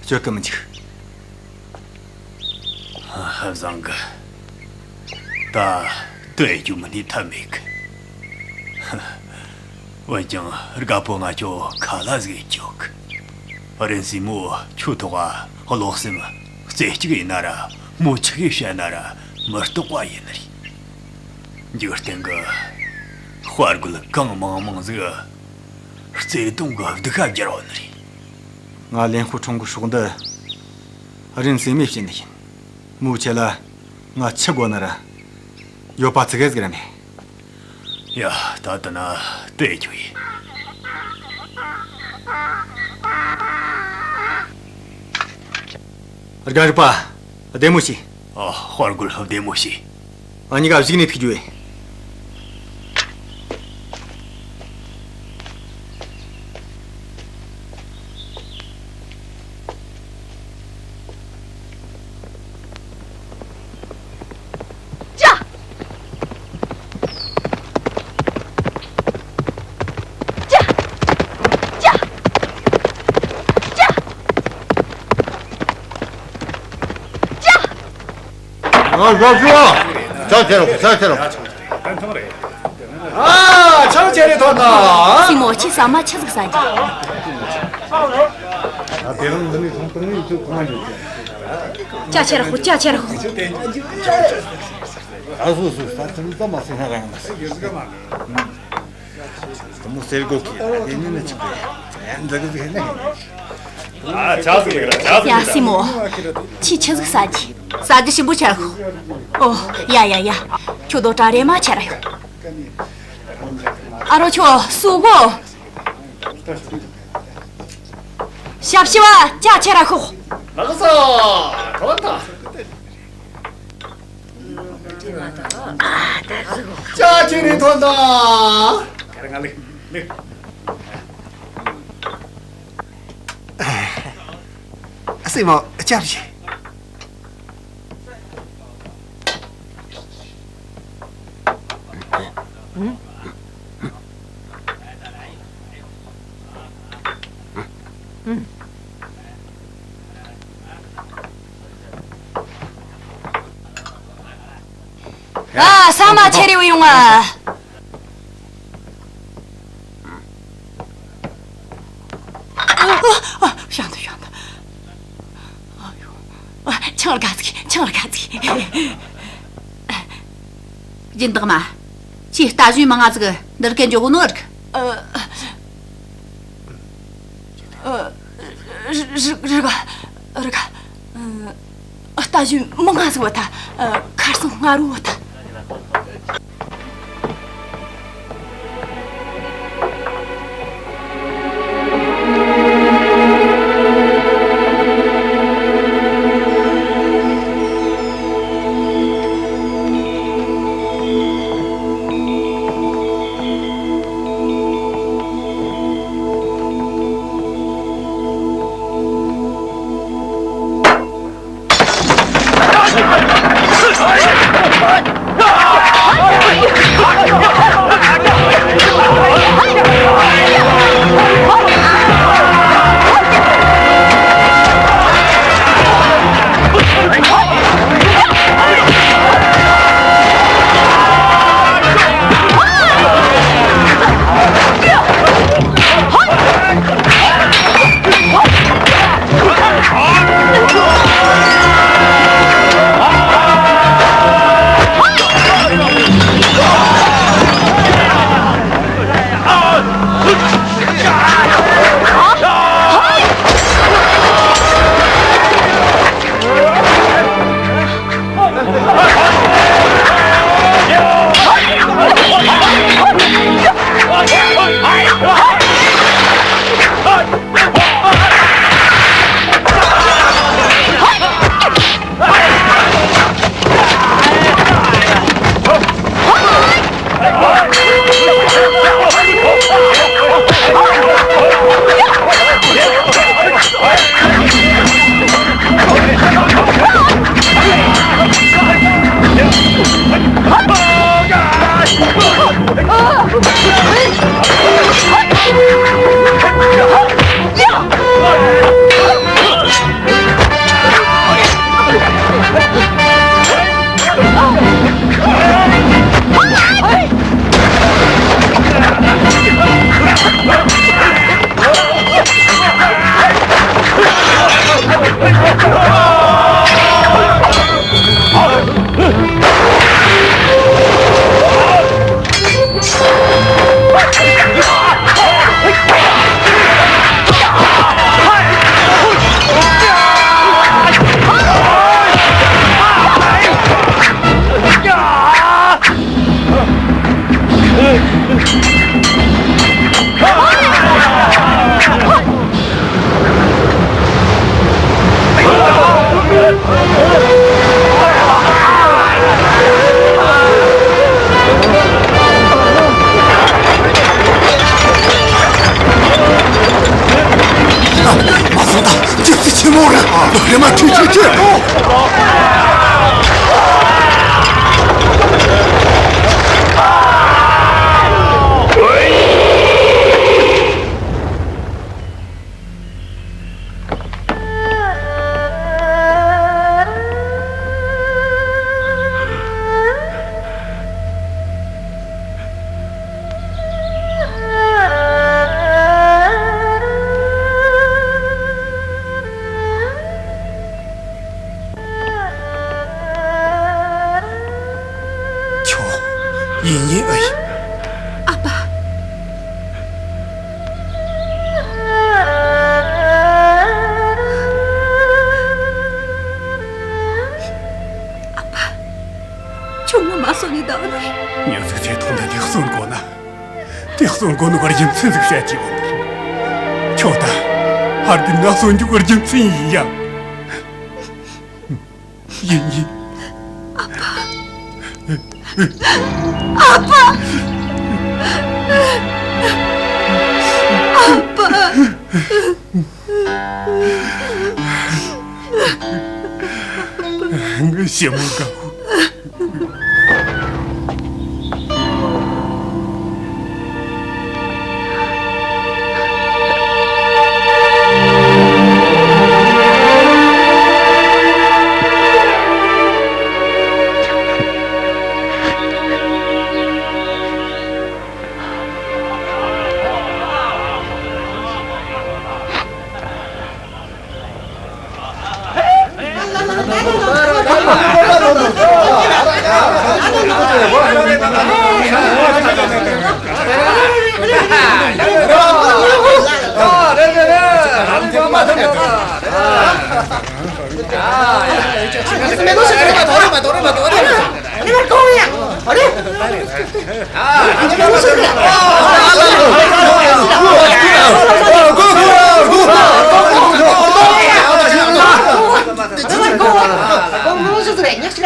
གཅོད་གི་མི་འཇུག། བཟང་གི། ད་དེ་རྒྱུ་མིན་ནས་ཐབས་མེད་གི། འོན་ཀྱང་རྒད་པོ་ང་ཁྱོད་ཁ་ལ་ཟིག་ཡེད་རྒྱུ་གི། རིན་སྲས་མོ་ཁྱོད་ཐོག་ག་བློ་སེམས་རྩེ་གཅིག་ཡིན་ན་ར། མོ་ཆི་གི་བཤད་ན་ར་མི་རྟོག་པ་ཡིན་ནི་རེད། འཇིག་རྟེན་གི་དཔའ་རྒོད་གང་མང་མང་ཟིག་བརྩེ་དུང་གི་སྡུག་ཁ་སྦྱར་བ་ནི་རེད། ང་ལེན་ཧུ་ཁྲུང་གི་སྲོག་འདི་རིན་སྲས་མོས་བྱིན་ནི་ཡིན། མོའི་ཆེད་ལ་ང་ཆི་དགོས་ན་ར་ཡོད་པ་ཙི་གེ་ཟིག་ར་མེད། ཡ། ད་ལྟ་ན་དེ་རྒྱུ་ཡིན། རྒན་རིག་པ། བདེ་མོ་བྱོས། ཨ། དཔའ་རྒོད་བདེ་མོ་བྱོས། ཨ། གཉིས་ཀ་གཞུག་ནས་ཐུག་རྒྱུ་ཡིན། ཅ། ཅ། ཅ། ཅ། ཅ། ཨ། ལགས་སོ། ཅ་ཁྱེར་རོགས། ཅ་ཁྱེར་རོགས། ཨ། ཅ་ཁྱེར་རེ་ཐོན་ད། སྲས་མོ། ཁྱེད་ཟ་མ་ཆི་ཟིག་ཟ་རྒྱུ། ཨ། དེ་རིང་འདི་ནས་ཐོན་ཐོན་ཡིན། ཁྱོད་གང་ཡོད། ཅ་ཁྱེར་རོགས། ཅ་ཁྱེར་རོགས། ཨ། སོ་སོ། ས་ཆ་ནི་ཙམ་མ་ཟིན་ན་རང་མ་ཟིན། དེ་མོ་ཟེར་དགོས་ཀི། དེ་ནི་ནི་ཆི་གི། ཡང་འདི་གི་ཟིག་ནི། ཨ། ཆ་ཟིག་ལ་ཆ་ཟིག་ཡ། སྲས་མོ། ཁྱེད་ཆི་ཟིག་ཟ་རྒྱུ། ཟ་རྒྱུ་ཞིམ་པོ་ཆེ་ར་ཤོག། ཨོ། ཡ་ཡ་ཡ། ཁྱོད་དོ་གྲ་རེ་མ་ཆེ་ར་ཤོག། ཨ་རོ། ཁྱོད་སུ་གོ། ཞབས་ཕྱི་བ། ཅ་ཆེ་ར་ཤོག། ལགས་སོ། ཐོན་ད། ཅ་ཆེ་རེ་ཐོན་ད། སྲས་མོ། ཅ་བཞེས། ཨ། ཟ་མ་ཆེ་རེ་བུད་ཡོང་ང་། ཨ། ཨ། ཤང་ད། ཤང་ད། ཨ་ཡོ། ཨ། ཆང་ར་ག་ཚིག། ཆང་ར་ག་ཚིག། སྦྱིན་བདག་མ། ཁྱོས་རྟ་བཞོན་མང་ང་ཟིག་འདི་ར་གན་འཇོག་གོ་ནོ་རིག། ཨ། ཨ། རི་རི་རི་ག་རི་ག། ཨ། རྟ་བཞོན་མང་ང་ཟིག་བུད་ཐལ། ཨ། ཁར་སང་སྔ་རུ་བུད་ཐལ། རེ་མ་ཁྲི་ཁྲི་ཁྲི། ཁྱོད། ཡིན་ཡིན་ཨེ་ཡིན། ཨ་ཕ། ཨ་ཕ། ཁྱོད་ངོ་མ་གསོད་ནི་ད་ནི། མྱི་ཟིག་ཚེ་ཐུང་ན་དེ་གསོན་དགོས་ན། དེ་གསོན་དགོས་ནོ་གི་རྒྱུ་མཚན་ཟིག་བཤད་ཀྱི་ཡོད། ཁྱོད་ད་ཧར་དུ་ང་གསོན་རྒྱུ་གི་རྒྱུ་མཚན་ཡིན་ཡ། ཡིན་ཡིན། ཨ་ཕ། ཨ་ཕ། ཨ་ཕ། ངའི་ཞི་མོ་དགའ་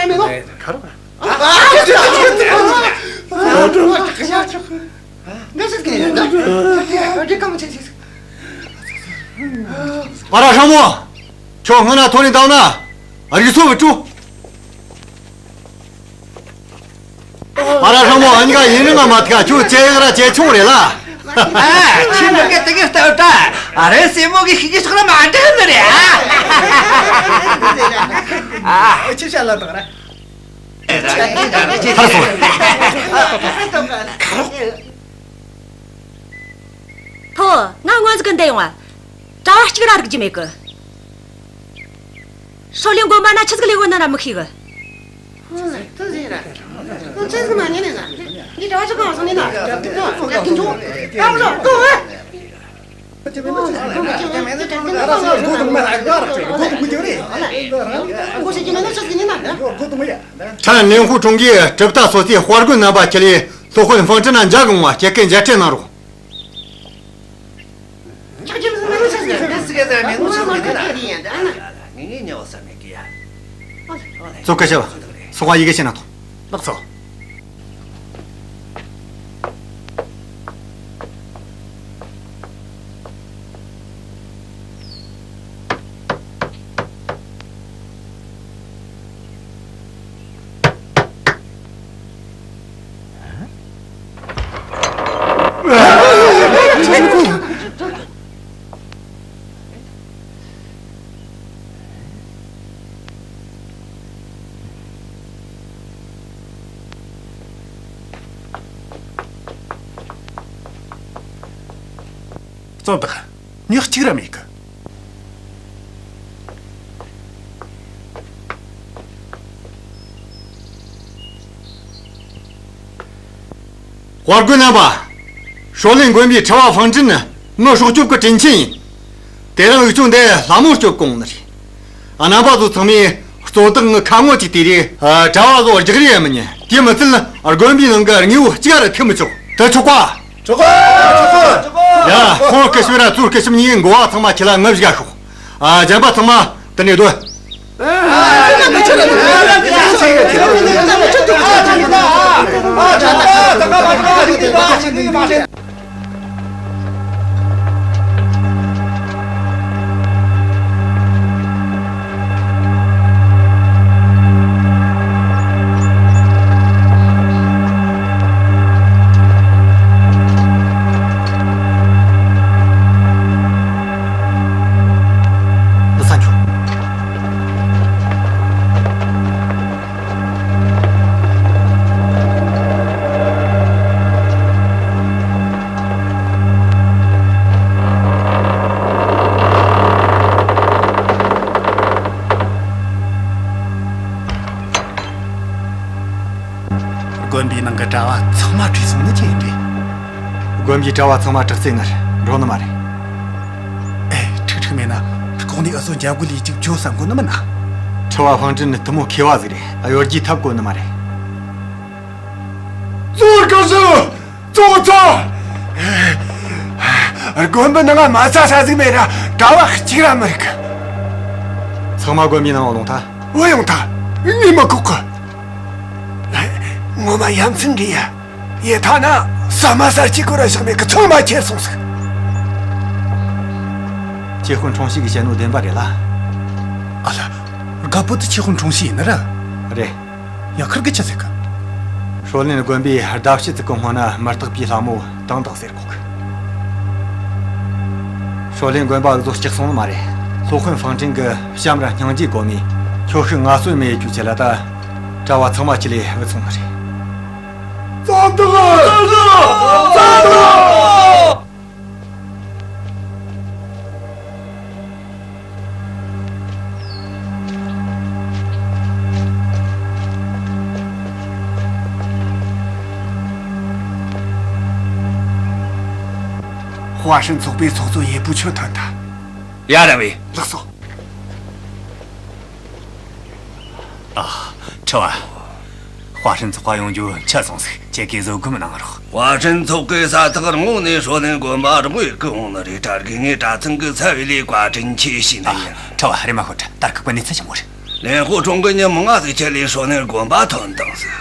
བོ། ཨ་ར་ཧྲ་མོ། ཁྱོད་སྔོན་ན་ཐོན་ནས་བཏང་ན། རིག་སོ་བུ་ཀྲུ། ཨ་ར་ཧྲ་མོ། ཨ་ནི་ག་ཡིན་ནི་ང་མ་ཐག་ཁྱོད་ཇེ་ཡག་ར་ཇེ་ཆུང་རེད་ལ། ཨ། ཁྱོད་མི་སྐད་དེ་གི་ལྟ་བུ་ད། ཨ་རེ་སྲས་མོ་གི་ཤི་གི་ཆོག་ན་མ་འདྲ་ནི་རེད། ཨ། ཨ། ཁྱོད་ཤ་ལ་དང་ར། ཐར་སོང་། ཐོ། ང་སྔོན་ཟིག་གི་འདི་ཡོང་བ། གྲྭ་བ་གཅིག་ར་རིག་རྒྱུ་མེད་གི། ཧྲོ་ལིང་དགོན་པ་ན་ཆི་ཟིག་ལས་གོ་ན་ར་མི་ཤེས་གི། ཆི་ཟིག་མ་ཉན་ནས་ན། འདི་གྲྭ་བ་ཆི་གང་སོང་ནས་ན། ཡ་ཀུན་ཆུང་། ཡ་མོ་ལོ། ཀོ་ཨེ། ཕྲན་ལིན་ཧུ་ཁྲུང་གིས་གྲུབ་རྟ་སོ་སོའི་དཔའ་རྒོད་རྣམ་པ་ཁྲིད་ལས་སློབ་དཔོན་ཧྥང་ཀྲིན་ན་མཇལ་གི་འོང་བ་ཁྱེད་ཀྱིས་མཇལ་འཕྲད་གནང་རོགས། ཙོ་ཀ་ཤ་བ། སོང་བ་ཡི་གེ་ཤེས་ན་ཐོང་། ལགས་སོ། ཙོ་བདག་ཉག་གཅིག་ར་མེད་གི། དཔའ་རྒོད་རྣམ་པ། ཧྲོ་ལིན་དགོན་པའི་ཁྲི་བ་ཧྥང་ཀྲིན་ནི་ངའི་སྲོག་སྐྱོབ་ཀྱི་དྲིན་ཆེན་ཡིན། དེ་རིང་འུ་ཆོ་འདི་ལྷ་མོ་སྐྱོབ་གོང་ནི་རེད། རྣམ་པ་ཚོ་ཚང་མས་གཙོ་བདག་ངའི་ཁ་ངོ་ཅིག་དེ་རེད། ཨ། གྲྭ་བ་ཚོ་རྒྱག་རེས་མི་ཉན། དེ་མི་ཚད་དགོན་པའི་ནང་གི་དངོས་པོ་གཅིག་ར་ཐུག་མི་ཆོག་དེ་ཆོག་ག་ཆོག་གི། ཆོག་གི། ཡ། ཁོང་སྐུ་ཞབས་ར་ཙོ་སྐུ་ཞབས་གཉིས་འགོ་བ་ཚང་མ་ཁྱེད་ལ་ངུ་བཞག་ཤོག་ཨ། གཞན་པ་ཚང་མ་དེ་ནས་སྡོད། ཡི་ནང་གི་གྲྭ་བ་ཚང་མ་བྲོས་སོང་ནི་ཅི་ཡིན་རེད། དགོན་པའི་གྲྭ་བ་ཚང་མ་དྲག་རྩལ་ནར་འགྲོ་ནི་མ་རེད། ཨེ། ཁྲིག་ཁྲིག་མེད་ན་ལྐོག་ནས་འུ་ཚོ་འཇབ་རྒོལ་ལས་ཅིག་བྱོས་བསམ་གོ་ནི་མིན་ན། ཁྲི་བ་ཧྥང་ཀྲིན་ནི་དེ་མོ་མཁས་པ་ཟིག་རེད། གཡོ་སྒྱུ་ཐབས་གོ་ནི་མ་རེད། གཙོ་བོ་བཀའ་ཟུར། གཙོ་བོ་ཚ། དགོན་པའི་ནང་ང་མ་རྩ་ས་ཟིག་མེད་ར་གྲྭ་བ་གཅིག་ར་མི་རིག་གི། ཚང་མ་དགོན་པའི་ནང་ལོང་ཐལ། བུད་ཡོང་ཐལ། ངས་མི་ཁུག་གི། ངོ་མ་ཡ་མཚན་གི་ཡ། ཡེ་ཐ་ན་ཟ་མ་ཟ་ཅི་གོ་ར་བཞག་མེད་གི། ཚང་མ་ཁྱེར་སོང་ཟིག། ཆེ་ཧུན་ཁྲུང་ཞིག་གིས་བཤད་ནོ་བདེན་པ་རེད་ལ། ཨ་ལ། རྒད་པོ་དེ་ཆེ་ཧུན་ཁྲུང་ཞིག་ཡིན་ནི་ར། རེད། ཡ། ཁིར་གིས་ཆི་ཟེར་གི། ཧྲོ་ལིན་དགོན་པའི་ཟླ་ཕྱེད་ཙིག་གི་སྔོན་ན་མུ་སྟེགས་པའི་ལྷ་མོ་ཏང་ཏང་ཟེར་གོ་གི། ཧྲོ་ལིན་དགོན་པ་འུ་ཚོ་སྐྲག་སོང་ནི་མ་རེད། སློབ་དཔོན་ཧྥང་ཀྲིན་གིས་བྱམས་ར་སྙིང་རྗེ་སྒོམ་ནས་ཁྱོ་ཤུག་ངལ་གསོ་མེད་ཡེ་རྒྱུའི་ཆེད་ལ་ད་གྲྭ་བ་ཚང་མ་ཁྲིད་ལས་བུད་སོང་ནི་རེད། ཙང་ཏང་། ཙང་ཏང་། ཧྭ་ཧྲན་ཚོགས་པའི་ཚོགས་གཙོ་ཡེ་པུ་ཆོས་ཐོན་ཐལ། ཡ། ར་བས། ལགས་སོ། ཨ། ཁྲི་བ། ཧྭ་ཧྲན་ཚོགས་པ་ཡོང་རྒྱུ་འཕྱི་སོང་ཟིག། ཁྱེད་ཀྱིས་བཟོད་སྒོམ་གནང་རོགས། ཧྭ་ཧྲན་ཚོགས་པས་ས་ཐག་རིང་མོ་ནས་ཧྲོ་ལིན་དགོན་པ་རོགས་ཡེ་གི་འོང་ནི་རེད། གྲྭ་རྒན་ངས་གྲྭ་ཚང་གི་ཚབ་བྱས་ལས་བཀའ་དྲིན་ཆེ་ཞུས་ནི་ཡིན། ཨ། ཁྲི་བ། རེམ་མ་ཤོད། ད་སྐབས་གནས་ཚུལ་ཆི་མོ་རེད། ལིན་ཧུ་ཀྲུང་གིས་ཉིན་མང་ང་ཟིག་ཁྲིད་ལས་ཧྲོ་ལིན་དགོན་པ་ཐོན་བཏང་ཟིག།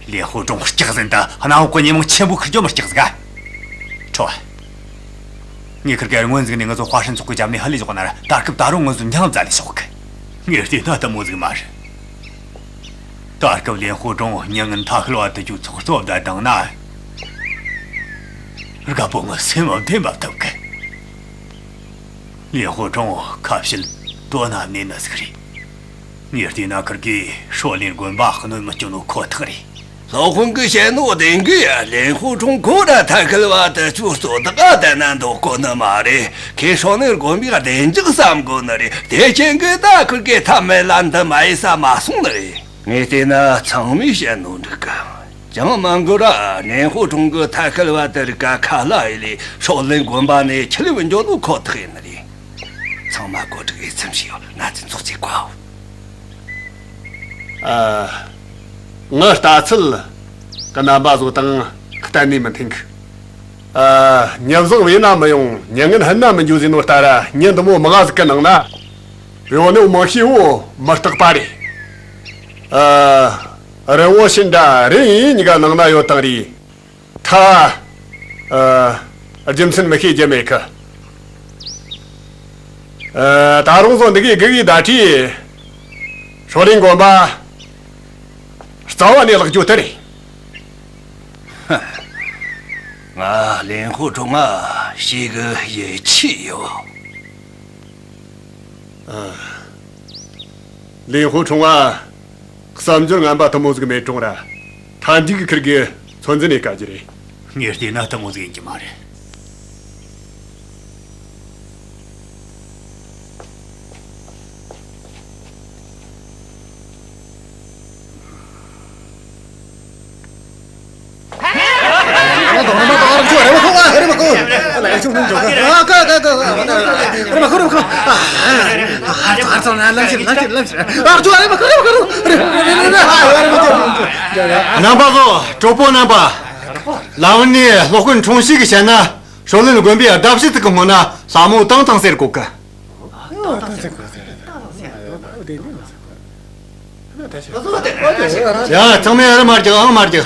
ལིན་ཧུ་ཀྲུང་སྐྲག་ཟིན་ད་གནམ་འོག་གི་ཉོན་མོངས་ཆེན་པོ་ཁུར་རྒྱུ་མི་སྐྲག་ཟིག་ག། ཁྲི་བ། ངས་ཁིར་གེར་སྔོན་ཟིག་ནས་ང་ཚོ་ཧྭ་ཧྲན་ཚོགས་གི་རྒྱབ་ནས་ཧ་ལས་ཞོག་ན་ར། ད་སྐབས་ད་རུང་ང་ཚོ་འགྱངས་ཙམ་ལས་ཞོག་གི། ངས་བལྟས་ན་དེ་མོ་ཟིག་མ་རེད། ད་སྐབས་ལིན་ཧུ་ཀྲུང་མྱི་ངན་ཐ་ཁིལ་བ་དེ་ཚོའི་ཚོགས་གཙོ་བདམས་བཏང་ན། རྒད་པོ་ངའི་སེམས་བདེ་མ་ཐུབ་གི། ལིན་ཧུ་ཀྲུང་ཁ་བཤད་དོ་ན་གནས་ནི་ཟིག་རེད། ངས་བལྟས་ན་ཁིར་གེས་ཧྲོ་ལིན་དགོན་པ་གནོད་མི་སྐྱོན་ནོ་ཁོ་ཐག་རེད། སློབ་དཔོན་གིས་བཤད་ནོ་བདེན་གི་ཡ། ལིན་ཧུ་ཀྲུང་ཁོ་ར་ཐ་ཁིལ་བ་དེ་ཚོའི་གཙོ་བདག་ག་དེ་ན་འདུག་གོ་ནི་མ་རེད། ཁོས་ཧྲོ་ལིན་དགོན་པའི་བདེ་འཇགས་བསམ་གོ་ནི་རེད། དེ་རྐྱེན་གིས་ད་ཁིར་གེ་ཐབས་མེད་ལ་འདི་མ་ཡེ་ས་མ་སོང་ནི་རེད། ངས་བལྟས་ན་ཚང་མས་བཤད་ནོ་འགྲིག་གི། ཅང་མ་འགོར་ར་ལིན་ཧུ་ཀྲུང་གིས་ཐ་ཁིལ་བ་དེ་རིགས་ཀ་ཁ་ལ་ཡེ་ལས་ཧྲོ་ལིན་དགོན་པ་ནས་ཁྲིད་ལས་བུད་འགྱོ་ནོ་ཁོ་ཐག་ཡིན་ནི་རེད། ཚང་མ་གོ་སྒྲིག་ཡེ་ཚུལ་བྱས་ཡོད། ང་ཚོས་འཚོགས་ཚེ་བཀའ་ཕོབ། ཨ། ངའི་ལྟ་ཚུལ་གི་རྣམ་པ་ཚོ་དང་གཏན་ནས་མི་མཐུན་གི། ཨ། མྱི་བཟང་བས་ན་མི་ཡོང་། མྱི་ངན་ཕན་ན་མི་འགྱོ་ཟེར་ནོ་ལྟར་ར། མྱི་འདི་མོ་མང་ཟིག་གི་ནང་ན་ཡོད་ནོ་མང་ཤོས་བོ་མུ་སྟེགས་པ་རེད། ཨ། རི་བོ་ཤིན་དྲ་རི་ཡིན་གཉིས་ཀ་ནང་ན་ཡོད་དང་རེད། ཐ། ཨ། རྒྱུ་མཚན་མི་ཤེས་རྒྱུ་མེད་གི། ཨ། ད་རུང་བཟོ་འདི་གའི་དགུ་གི་ཟླ་གྲའི་ཧྲོ་ལིན་དགོན་པ་རྩ་བ་ནས་བརླག་རྒྱུ་དེ་རེད། ང་ལིན་ཧུ་ཀྲུང་ང་ཞེ་གི་ཡིད་ཆེས་ཡོད། ཨ། ལིན་ཧུ་ཀྲུང་ང་བསམ་སྦྱོར་ངན་པ་དེ་མོ་ཟིག་མེད་རུང་ར། མཐའ་མཇུག་གི་ཁིར་གི་ཚོད་འཛིན་ནས་དཀའ་རྒྱུ་རེད། ངས་བལྟས་ན་དེ་མོ་ཟིག་ཡིན་རྒྱུ་མ་རེད། རྣམ་པ་ཚོ། གྲོགས་པོ་རྣམ་པ། ལམ་ནས་སློབ་དཔོན་ཁྲུང་ཞི་གིས་བཤད་ན། ཧྲོ་ལིན་དགོན་པའི་ཟླ་ཕྱེད་ཙིག་གི་སྔོན་ན་ལྷ་མོ་ཏང་ཏང་ཟེར་གོ་གི། ཡ། ཚང་མས་ཨ་རི་མ་རྒྱག་ཨང་མ་རྒྱག་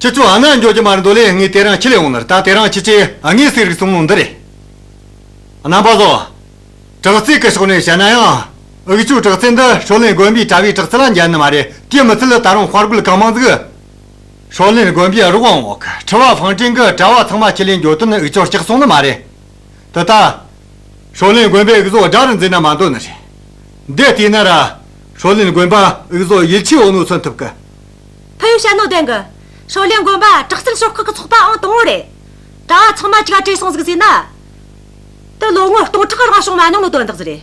ཁྱེད་ཚོ་ཨ་ན་འགྱོ་རྒྱུ་མ་རེད་འདོད་ལེ། ངས་དེ་རིང་ཁྲིད་ལས་ཡོང་ནི་རེད། ད་དེ་རིང་ཁྱེད་ཚོས་ཨ་ངས་ཟེར་གི་སོང་ནོ་འདི་རེད། རྣམ་པ་ཚོ། དྲག་རྩལ་གི་ཕྱོགས་ནས་བཤད་ན་ཡང་། འུ་ཆོའི་དྲག་རྩལ་འདི་ཧྲོ་ལིན་དགོན་པའི་གྲྭ་བའི་དྲག་རྩལ་ལ་འཇལ་ནི་མ་རེད། དེ་མི་ཚད་ད་རུང་དཔའ་རྒོད་གང་མང་ཟིག་ཧྲོ་ལིན་དགོན་པའི་རོགས་འོང་འོག་གི། ཁྲི་བ་ཧྥང་ཀྲིན་གིས་གྲྭ་བ་ཚང་མ་ཁྲིད་ལས་འགྱོ་དོན་ནི་འུ་ཆོ་སྐྲག་སོང་ནི་མ་རེད། དེ་ད། ཧྲོ་ལིན་དགོན་པས་འུ་ཚོ་དགྲ་རུ་འཛིན་ན་མ་འདོད་ནི་རེད། འདི་བལྟས་ན་ར། ཧྲོ་ལིན་དགོན་པ་འུ་ཚོ་ཡིད་ཆེས་ཡོད་ནོ་མཚོན་ཐུབ་གི། ཕུ་ཡུ་བཤད་ནོ་བདེན་གི། ཧྲོ་ལིན་དགོན་པ་དྲག་རྩལ་ཤོག་ཁག་གི་ཚོགས་པ་ཨང་དང་བོ་རེད། གྲྭ་བ་ཚང་མ་གཅིག་བྲོས་སོང་ཟིག་ཟེར་ན། དེ་ལོ་ངོ་སྟོང་ཕྲག་རིང་བྱུང་མ་མྱོང་ནོ་དོན་དག་ཟིག་རེད།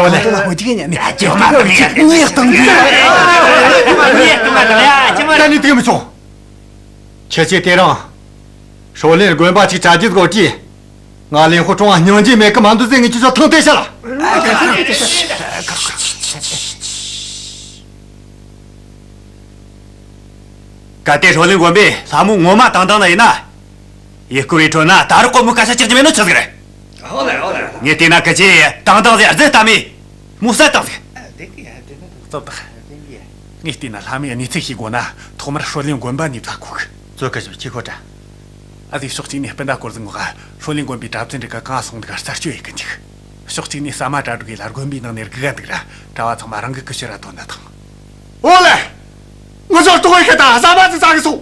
ཨོ་ལེ། ཁྱོད་ལ་ཧོ་ཅིག་ཉན་ནས་ཁྱོད་མ་དང་ཡ། ཉེས་བཏང་གི། ཉེས་བཏང་གི་ཡ། ད་ནི་དེ་མི་ཆོག་ཁྱེད་ཀྱིས་དེ་རིང་ཧྲོ་ལིན་དགོན་པ་ཅིག་བཅའ་རྒྱུ་དགོས་ཀྱི། ང་ལིན་ཧུ་ཁྲོང་བ་སྙིང་རྗེ་མེད་གི་མ་འདུག་ཟེར། ངས་ཁྱེད་ཚོ་ཐང་དེ་བཤད་ལ། གལ་ཏེ་ཧྲོ་ལིན་དགོན་པའི་ལྷ་མོ་ངོ་མ་དང་དང་ན་ཡིན་ན། ཡུལ་སྐོར་བའི་ཁྲོད་ན་ད་རག་གོ་མོ་སྐད་ཆ་ཆགས་ཀྱི་མེད་ནོ་ཆི་ཟིག་རེད། ངས་བལྟས་ན་ཁི་ཆོས་དང་དང་ཟེར་རྫུན་བཏང་མེད། མོ་བསད་བཏང་ཟིག། རྩོམ་དག། ངས་བལྟས་ན་ལྷ་མོས་གནས་ཚུལ་ཤེས་དགོས་ན་ཐོག་མར་ཧྲོ་ལིན་དགོན་པ་ནས་བལྟ་དགོས་གི། ཙོ་ཁི་ཆོ་ཁྱོས་ཤོད་དྲ། ཨ་ཟེ་ཕྱོགས་གཅིག་ནས་སྤུན་ཟླ་སྐོར་ཟིག་ངོ་ག་ཧྲོ་ལིན་དགོན་པའི་གྲྭ་བཙུན་རིགས་ག་གང་སོང་འདུག་ག་རྩད་གཅོད་ཡེད་གི་འཇུག། ཕྱོགས་གཅིག་ནས་ཟ་མ་གྲ་སྒྲིག་ཡེད་ལ་དགོན་པའི་ནང་ནས་སྒུག་ག་འདུག་ར། གྲྭ་བ་ཚང་མ་རང་གི་ཀི་ཤུ་ར་ཐོན་ན་ཐང་། ཨོ་ལེ། ངུ་ཚོར་ལྟོགས་ཡི་ཁ་ད་ཟ་མ་ཟིག་ཟ་གི་སོང་།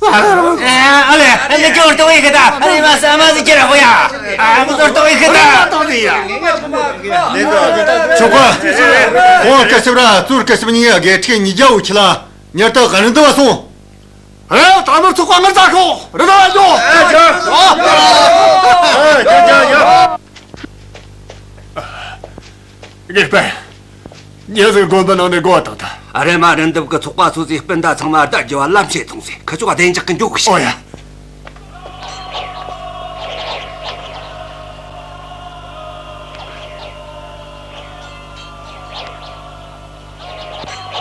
ཨ་ལེ། ངུ་ཚོར་ལྟོགས་ཡི་ཁ་ད། ཨ་ལེ་མ་ཟ་མ་ཟིག་ཁྱེར་ར་ཤོག་ཡ། ཨ། ངུ་ཚོར་ལྟོགས་ཡི་ཁ་ད། ཨ་ལེ་མ་ལྟོགས་ཟིག་ཡ། ཆོག་ག་ཁོང་སྐུ་ཞབས་ར་ཙོ་སྐུ་ཞབས་གཉིས་དགེ་ཕྲུག་ཉིས་བརྒྱ་བོ་ཁྲིད་ལ་མྱུར་དུ་ཨ་རི་འདི་བ་སོང་། ཨེ། ད་མི་ཚོགས་པ་ངར་ཙ་ཤོག་རི་ད་ཡོ། དགེ་སྤུན། མྱི་ཟིག་དགོན་པའི་ནང་ནས་སྒོ་བཏང་ད། ཨ། རེམ་མ་རི་འདབས་ཀྱི་ཚོགས་པ་སོ་སོའི་སྤུན་ཟླ་ཚང་མ་བདའ་རྒྱུ་བ་ལམ་བྱེད་ཐོངས་ཟེར། ཁི་ཆོ་བདེ་འཇགས་ཀྱི་འགྱོ་གི་ཤོག་ཨོ་ཡ།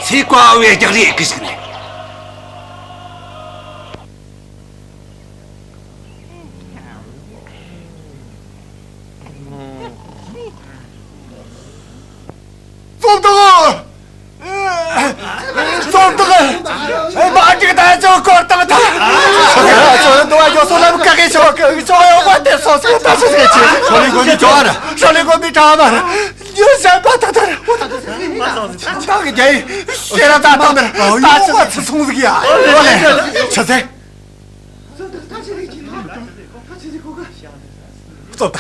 སའི་བཀའ་བབས་རྒྱག་རེས་གི་ཞིག་ནས། རྩོམ་དག་རྩོམ་དག་མ་འགྲིག་ད་ཅོ་སྐོར་བཏང་ད། ཁྱོད་འདུག་ཡོ་སོ་ལམ་ཀ་གེ་ཆོག་གི་ཆོག་ཡོ་བ་དེ་སོ་སོ་ད་ཆོག་གི་ཆི། ཧྲོ་ལིན་དགོན་པའི་གྲྭ་བ་ར། ཧྲོ་ལིན་དགོན་པའི་གྲྭ་བ་ར། ཡོ་བཤད་པ་ད་ད་ར། ད་གི་རྒྱ་ཡི་ཤེས་ར་ད་ད་ད་ར། ད་ཆི་ཚི་སོང་ཟིག་ཡ། ཆི་ཚེ། རྩོམ་དག་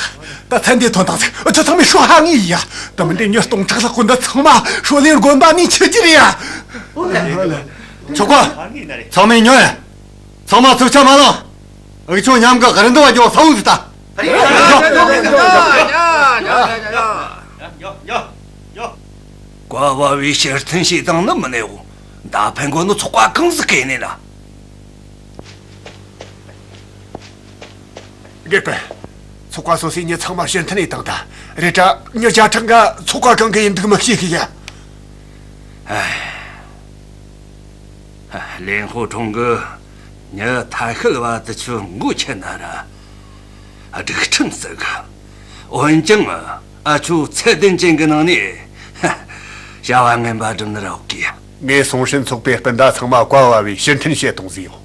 ད་ཚན་དེ་ཐོན་ཐང་ཟིག། ཁྱོད་ཚང་མས་ཤོད་ཧ་ངེས་ཡ། ད་མི་འདྲེ་མྱི་སྟོང་ཕྲག་ལྷག་གོ་འདི་ཚང་མ་ཧྲོ་ལིན་དགོན་པ་ནས་ཁྱེར་རྒྱུ་རེད་ཡ། ཆོག་ག་ཚང་མས་ཉོན། ཚང་མ་ཚུགས་ཆ་མ་ལང་། འུ་ཆོ་མཉམ་གི་རི་འདབས་བ་འགྱོ་ས་འུ་ཟིག་ད། བཀའ་བབས་པའི་ཕྱིར་འཐེན་བྱེད་སྟངས་ནི་མིན་ནས་འོ། མདའ་འཕེན་གོ་ནི་ཚོགས་པ་གང་ཟིག་གི་ཡིན་ནས་ན། དགེ་སྤུན། ཚོགས་པ་སོ་སོའི་མྱི་ཚང་མ་ཕྱིར་འཐེན་ཡས་བཏང་ད། རེད་དྲ་མྱི་བརྒྱ་ཕྲག་འགའ་ཚོགས་པ་གང་གི་ཡིན་འདུག་མི་ཤེས་གི་ཡ། ཨེ། ལིན་ཧུ་ཁྲོང་གི་མྱི་ཐ་ཤལ་བ་དེ་ཆོ་མགོ་ཆེ་ན་ར་སྒྲིག་ཁྲིམས་བརྩི་གི། འོན་ཀྱང་ཨ་ཆོ་ཚད་ལྡན་ཅན་གི་ནང་ནས་བྱ་བ་ངན་པ་སྒྲུབ་ནི་ར་ཡོད་གི། ངས་སུང་ཧྲིན་ཚོགས་པའི་སྤུན་ཟླ་ཚང་མ་བཀའ་ཕབ་བས་ཕྱིར་འཐེན་བྱེད་གཏོང་ཟིག་ཡོད།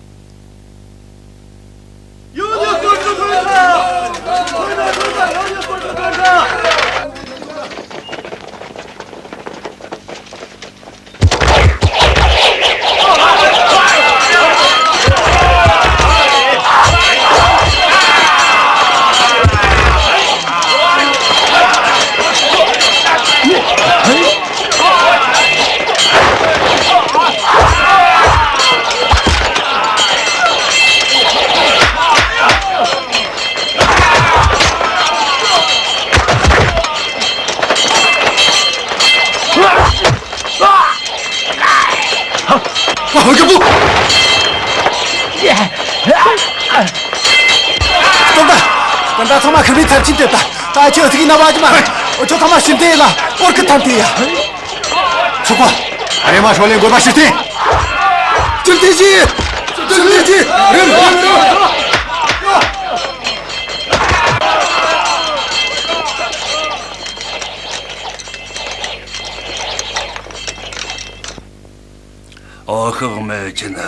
ཨ། ཡག་པོ། སྟོན་པ། སྟོན་པ་ཚང་མ་ཁིར་བི་ཚབས་ཆེན་དེ་ད། ད་ཁྱོད་ཐིག་ན་བ་ཅི་མ་རེད། ཁྱོད་ཚང་མ་ཕྱིར་འཐེན་ཡེད་ལ་འོར་གི་ཐམ་དེ་ཡ། ཆོག་གོ། ཨ་རེ་མ་ཧྲོ་ལིན་དགོན་པ་ཕྱིར་འཐེན། ཕྱིར་འཐེན་གྱིས། ཕྱིར་འཐེན་གྱིས། རེམ་རེམ་རེམ། འོ་ཤོག་མེ་ཆི་ན།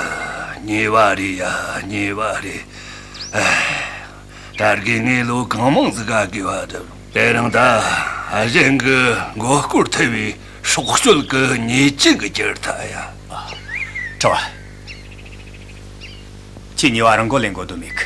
ཉེས་པ་རེད་ཡ། ཉེས་པ་རེད། ཨེ། ད་རྒན་ངས་ལོ་གང་མང་ཟིག་ག་གི་བ་འདྲ། དེ་རིང་ད་གཞན་གི་མགོ་སྐོར་ཐེབས་པའི་སྲོག་གཅོད་གི་ཉེས་ཅན་གི་གྱུར་ཐལ་ཡ། ཁྲོ་བ། ཁྱོས་ཉེས་པ་རང་མགོ་ལེན་དགོས་དོན་མེད་གི།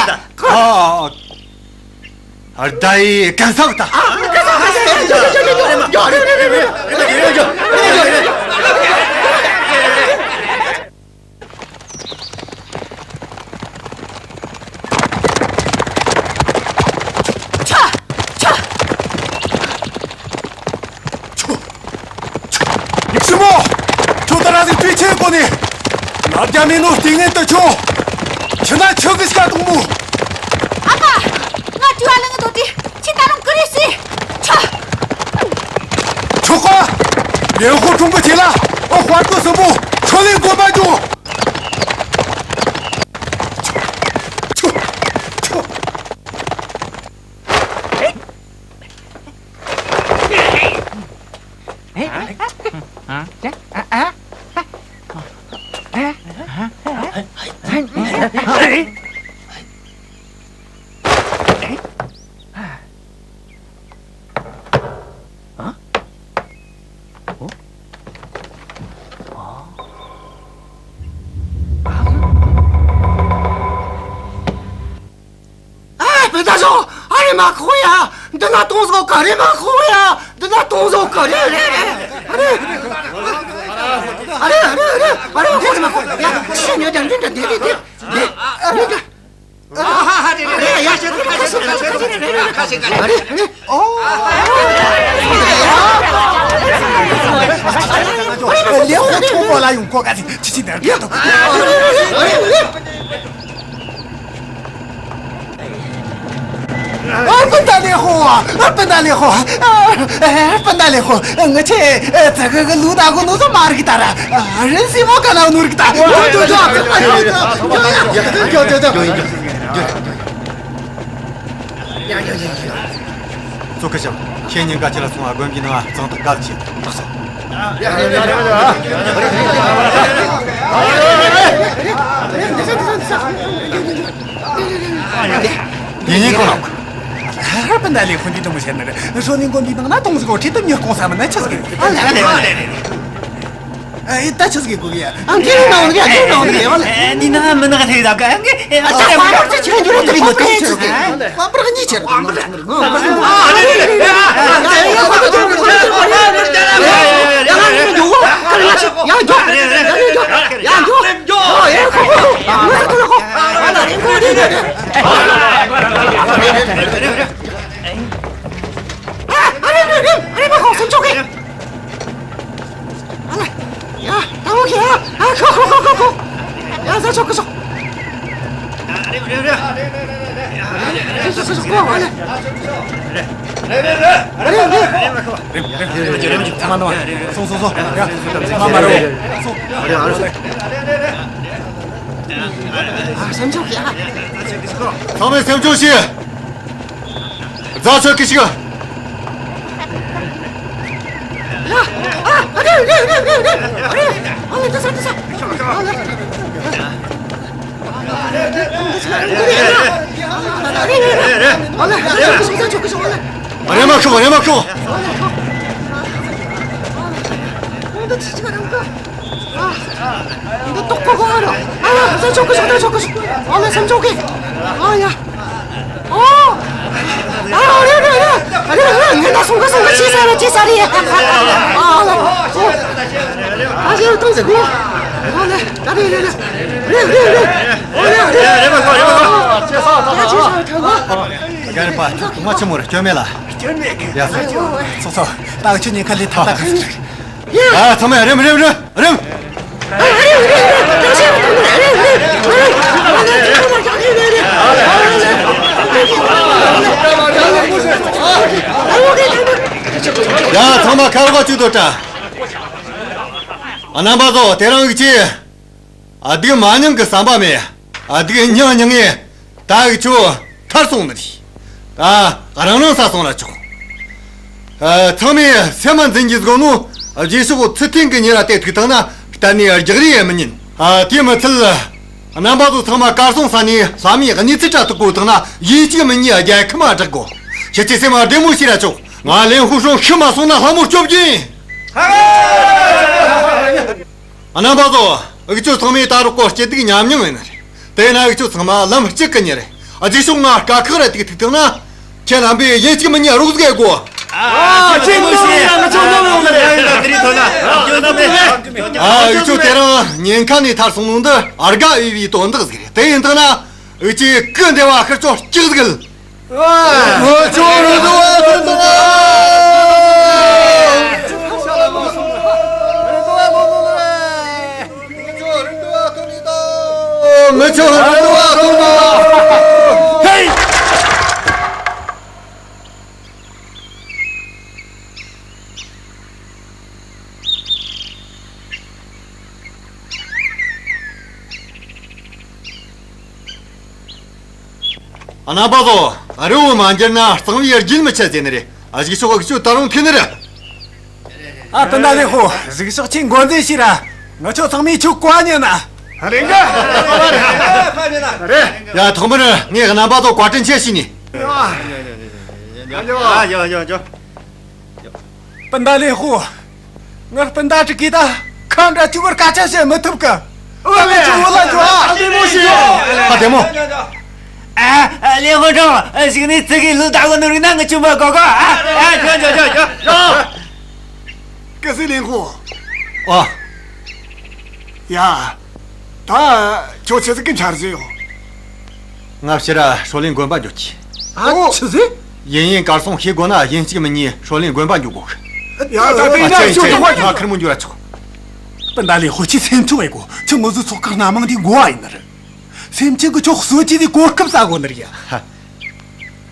ཨ། ཨ། ཨ། ད་ཡི་གན་ས་གི་ད། ཁྱོ། ཁྱོ། ཁྱོ། ཁྱོ། ཡིག་ཤི་མོ། ཁྱོད་ད་ར་ཟིག་དུས་ཆེན་གོ་ནི། ང་རྒྱ་མི་ནོ་ལྟས་ངན་དུ་ཁྱོད། ཁྱི་ན་ཁྱོད་ཀྱི་སྐད་གཏོང་མོ། ཨ་མ། ང་དྲི་བ་ལང་ངི་དོ་དེ། ཁྱི་ད་རུང་ཀི་རེ་སི། ཁྱོ། ཁྱོ་ཀ། ཡེ་ཧོ་ཁྲུང་གི་ཁྱི་ལ། ཨོ་དཔའ་རྟུལ་སུ་མོ། ཁྱོད་ལས་དགོས་པ་འཇོག། ཁྱོ། ཁྱོ། ཁྱོ། ཨ། སྤུན་ཟླ་ཚོ། ཨ་རེ་མ་ཁོ་ཡ། འདི་ན་གཏོང་ཟོག་ག་རེ་མ་ཁོ་ཡ། འདི་ན་གཏོང་ཟོག་ག་རེ་རེ་རེ། ཨ་རེ། ཨ་རེ། ཨ་རེ། ཨ་རེ། ཨ་རེ། ཁོ་ཚོ་མ་ཁོ་ཡ། ཤི་ཉོ་ད་འདི་འདྲ་འདི་འདི་འདི་འདི་འདི་འདྲ། ཨ་རེ། ཡ་ཤ་ཁ་ཤ་ཁ་ཤ་ཁ་ཤ་ཁ་ཤ། ཨ་རེ། ཨ་རེ། ཨོ། ལེའོ་ཁོ་ཁྲོ་བོ་ལ་ཡོང་གོ་ག་ཚི་ཆི་ཆི་ནར་ག་ཏོ། ཨ། སྤུན་ཟླ་ལེ་ཧོ། ཨ། སྤུན་ཟླ་ལེ་ཧོ། ཨ། སྤུན་ཟླ་ལེ་ཧོ། ངི་ཆེ་ཙི་གི་གི་ལུ་ད་གོ་ནུ་ཚོ་མ་རིག་ད་ར། ཨ། རིན་སི་མོ་ག་ན་ནུ་རིག་ད། ཡོ་ཡོ་ཡོ། ཡ་ཡ་ཡ་ཡ། ཙོ་ཁ་ཤམ། ཁྱེད་གཉིས་ཀ་ཁྱེད་ལ་སོང་ང་དགོན་པའི་ནང་གཙང་ཐག་གལ་ཆེ། ལགས་སོ། ཡིན་ཡིན་ཁོ་ལགས། ཧར་པན་ད་ལས་ཁོ་འདི་དུ་མོ་བྱས་ན་རེད། ཧྲོ་ནིང་དགོན་པའི་ནང་ན་དུང་ཟིག་གོ་ཁྲི་དུ་མྱུར་གོང་ས་མི་ན་ཆི་ཟིག་རེད། ཨ་ལ་ལ་ལ་ལ། ཨ། ད་ཆི་ཟིག་གི་གོ་གི་ཡ། ཨ། འདི་ནང་གི་ཨ། འདི་ནང་གི་ཨ། འདི་ནང་མི་ནག་ཐེ་ད་ག་ཨ། ཨ། ད་ཁ་པར་ཆེ་ཆེ་འཇུ་ར་ཏི་མོ་ཏི་ཆེ། ཁ་པར་གཉིས་ཆེ། ཨ། ཨ། ཨ། ཨ། ཨ། ཨ། ཨ། ཨ་ལེ། ཡ། ད་འོ་ཁེ། ཨ། ཨ། ཁོ་ཁོ་ཁོ་ཁོ་ཁོ། ཡ། ཟ་ཆོག་གི་ཆོག། ཨ། རེམ་རེམ་རེམ། ཨ། ལེ། རེམ་རེམ་རེམ། ཚང་མ་ནང་སོང་། སོང་སོང་སོང་། ཡ། ཚང་མ་མར་རོ། སོང་། ཨ། སེམས་ཆུང་བྱོས། ཨ། ཚང་མས་སེམས་ཆུང་བྱོས། རྫ་ཆོད་གི་ཞིག། ཡ། ཨ། ཨ། རེ་རེ་རེ་རེ་རེ། ཨ་ལེ། ཨ་ལེ། ད་ས་ད་ས། ཨ་ལེ། ཨ་ལེ། རེམ་མ་ཤོག། རེམ་མ་ཤོག། ཨ་ལེ། ཁོང་ད་ཅི་ཅི་ག་རང་ག། ཨ། འདི་ཏོག་ཀོ་གོ་ཨ་རོ། ཨ། ས་ཆོག་གི་ཆོག། ད་ཆོག་གི་ཆོག། ཨ་ལེ། སེམས་ཆུང་གི། ཨ་ཡ། ཨོ། ཨ། རེ་རེ་རེ་རེ་རེ། ངས་ད་སོང་གི་སོང་གི། ཅི་ས་རེད། ཅི་ས་རེད། ཨ་ལེ། ཨོ། ཨ་ཞེ་ཏོང་ཟེ་གོ། ཨ་ལེ། ད་རེ་རེ་རེ། རེ་རེ་རེ། ཨོ་ལེ། རེ་རེ་མ་ཁོ། རེ་མ་ཁོ། ཅི་ས་ད། ཅི་ས་ད་གོ། རྒན་པ་ཐུག་མ་ཆི་མོ་རེད། སྐྱོན་མེད་ལ། སྐྱོན་མེད་གི། ཡ། སོ་སོ་སོ། ད་ཁྱོད་ཉིན་ཁ་ལས་ཐབས་ད་ག་ཟེར། ཡ། ཚང་མ་རེམ་རེམ་རེམ་རེམ། ཡ། ཚང་མ་ཁ་རོག་གཅིག་སྡོད་དྲ། རྣམ་པ་ཚོ། དེ་རིང་གི་ཆེ། ཨ། སྡུག་མ་མྱངས་གི་བསམ་པ་མེད། ཨ། སྡུག་མྱངས་མྱངས་ངེ་ད་འུ་ཆོ་ཐར་སོང་ནི་རེད། ད་རང་རང་ས་སོང་ལ་ཆོག། ཨ། ཚང་མས་སེམས་མ་འཛིན་གྱི་ཟིག་ནོ། རྗེས་ཕྱོགས་ཚུལ་མཐུན་གྱི་ཉེ་ར་དེ་ཐུག་ཐང་ན་གཏན་ནས་རྒྱག་རེས་མི་ཉན། ཨ། དེ་མི་ཚད། རྣམ་པ་ཚོ་ཚང་མ་གར་སོང་ས་ནས་ལྷ་མིའི་གནས་ཚུལ་དྲ་ཐུག་གོ་ཐང་ན་ཡིན་གཅིག་མིན་གཉིས་རྒྱལ་ཁམས་བསྒྲགས་དགོ། ཁྱེད་ཀྱི་སེམས་མ་བདེ་མོ་བྱས་ར་ཆོག། ང་ལེན་ཧུ་ཧྲོང་ཤི་མ་སོང་ན་ལྷ་མོ་སྐྱོབ་རྒྱུ་ཡིན། རྣམ་པ་ཚོ། འུ་ཆོ་ཚང་མས་ད་རོགས་སྐོར་སྐྱིད་སྡུག་མཉམ་མྱོང་ཡིན་ནི་རེད། དེས་ན་འུ་ཆོ་ཚང་མ་ལམ་གཅིག་གི་ཉེ་རེད། རྗེས་ཕྱོགས་ང་དཀའ་ཁག་ར་ཐུག་ཐུག་ཐང་ན། ཁྱེད་རྣམ་པས་ཡིན་གཅིག་མིན་གཉིས་རོགས་ཟིག་དགོ། ཨ། ཅི་མི་ཤེས། ང་ཚོ་ནམ་ཡོང་ནི་རེད། ཡ་ཡ། ད་དེ་རིང་ཐོན་ན་འགྱོ་ནི་མེད། ཨ། འུ་ཆོ་དེ་རིང་ཉེན་ཁ་ནས་ཐར་སོང་ནོ་འདི་དགའ་འོས་པའི་དོན་དག་ཟིག་རེད། དེ་ཡིན་ཐང་ན་འུ་ཆོས་སྐུ་འདེ་བ་ཤར་ཕྱོགས་སྐྱིད་ཟིག་ལ། ཨ། ང་ཚོ་རི་དུ་བ་ཐོན་ཐོན་ན། ང་ཚོ་རི་དུ་བ་ཐོན་ཐོན་ན། ཧེ། རྣམ་པ་ཚོ། རི་བོ་མ་འགྱུར་ན་གཙང་བོའི་རྒྱུན་མི་ཆད་ཟེར་ནི་རེད། ཨ། གཞུག་ཕྱོགས་འུ་ཆོ་ད་རུང་ཐུག་ནི་རེད། ཨ། སྤུན་ཟླ་ལེན་ཧུ། གཞུག་ཕྱོགས་ཁྱེད་འགོ་འཛིན་བྱོས་ར། ང་ཆོ་ཚང་མས་ཁྱོད་བཀའ་ཉན་ན། རེད་གི། རེད། ཡ། ཐོག་མར་ངས་རྣམ་པ་ཚོ་བཀའ་དྲིན་ཆེ་ཞུས་ནས། ཡ་ཡ་ཡ་ཡ། སྤུན་ཟླ་ལེན་ཧུ། ངའི་སྤུན་ཟླ་དྲུག་གིས་ད་ཁ་འདྲ་ཐུག་པར་སྐད་ཆ་བཤད་མི་ཐུབ་གི། ཨ་ལེ། ཁྱོད་བོད་ལ་འགྱོ་ཨ། ཨ། བདེ་མོ་བྱོས། ཨ། བདེ་མོ། ཨ། ཨ། ལེན་ཧུ་ཁྲུང་། གཞུག་ནས་ཙི་གེ་ལུག་ད་གོ་ནོར་ན་ངི་ཆུ་མ་གོ་གོ། ཨ། ཨ། འགྱོ་འགྱོ་འགྱོ་འགྱོ། ཀི་སི་ལེན་ཧུ། ཨ། ཡ། ད་ཁྱོད་ཆི་ཟིག་གི་འཆར་གཞི་ཡོད། ང་ཕྱིར་ར་ཧྲོ་ལིན་དགོན་པ་འགྱོ་གི། ཨ། ཆི་ཟིག་ཡིན་ཡིན་གར་སོང་ཤེས་དགོ་ན་ཡིན་གཅིག་མིན་གཉིས་ཧྲོ་ལིན་དགོན་པ་འགྱོ་དགོ་གི། ཡ། ད་དེ་ན་ཁྱོད་ཁྱོད་ང་ཁེར་མོ་འགྱོ་ར་ཆོག། སྤུན་ཟླ་ལེན་ཧུ། ཁྱོས་སེམས་ཆུང་བྱེད་དགོ། ཁྱོད་ང་ཚོའི་ཚོགས་ཁག་སྣ་མང་དེའི་འགོ་བ་ཡིན་ནི་རེད། སེམས་ཅན་གིས་ཁྱོད་གསོད་རྒྱུ་དེའི་གོ་སྐབས་ཟ་གོ་ནི་རེད་ཡ། ཧ།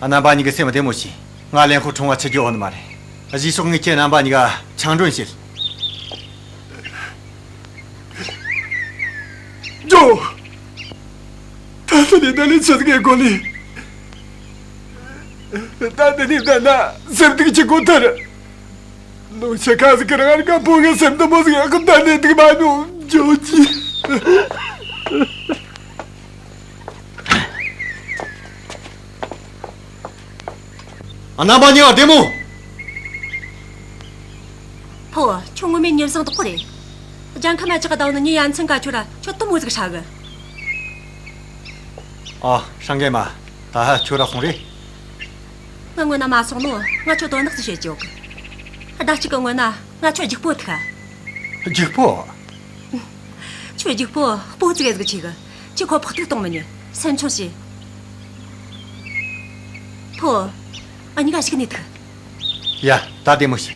རྣམ་པ་གཉིས་ཀྱིས་སེམས་བདེ་མོ་བྱོས། ང་ལེན་ཧུ་ཁྲུང་བ་ཆི་རྒྱུ་ཡོད་ནི་མ་རེད། གཞུག་ཕྱོགས་ངས་ཁྱེད་རྣམ་པ་གཉིས་ཀ་ཆང་མགྲོན་བྱེད། ཇོ། ད་ ཁྱོད་ནི་ད་ལས་ཆི་ཟིག་གོ་ལི། ད་འདི་ནས་བསྡད་ན་སེམས་སྡུག་ཆེ་གོ་ཐལ། ལོ་ཆེ་ཁ་ཟིག་གི་རང་རྒད་པོ་གི་སེམས་འདི་མོ་ཟིག་ཨ་ཁུ་ད་ནས་སྡུག་མ་ནུ་འཇོ་ཅི། ཨ། རྣམ་པ་གཉིས་ཀ་བདེ་མོ། ཕོ། ཁྱོད་ངོ་མའི་མྱི་བཟང་དག་པོ་རེད། ལྗང་ཁ་མ་ཅག་ག་ད་ནི་ངའི་ཡ་མཚན་ག་ཁྱོད་ར་ཁྱོད་དུ་མོ་ཟིག་ཧྲ་གི། ཨ། ཧྲང་གེ་མ། ད་ཧ་ཁྱོད་ར་སོང་རེད། ང་སྔོན་ན་མ་སོང་ནོ། ང་ཁྱོད་དོན་དག་ཅིག་བཤད་རྒྱུ་གི། ཟླ་གཅིག་གི་སྔོན་ན་ང་ཁྱོད་རྒྱུག་པོ་ཐུག། རྒྱུག་པོ། ཁྱོད་རྒྱུག་པོ་སྤོ་ཙི་གེ་ཟིག་ཆེ་གི། ཁྱོད་ཁོ་ཕོག་ཐུག་གཏོང་མི་ཉན། སེམས་ཆུང་བྱོས། ཕོ། ཨ་ནི་ག་ཞིག་ནས་ཐུག། ཡ། ད་བདེ་མོ་བྱོས།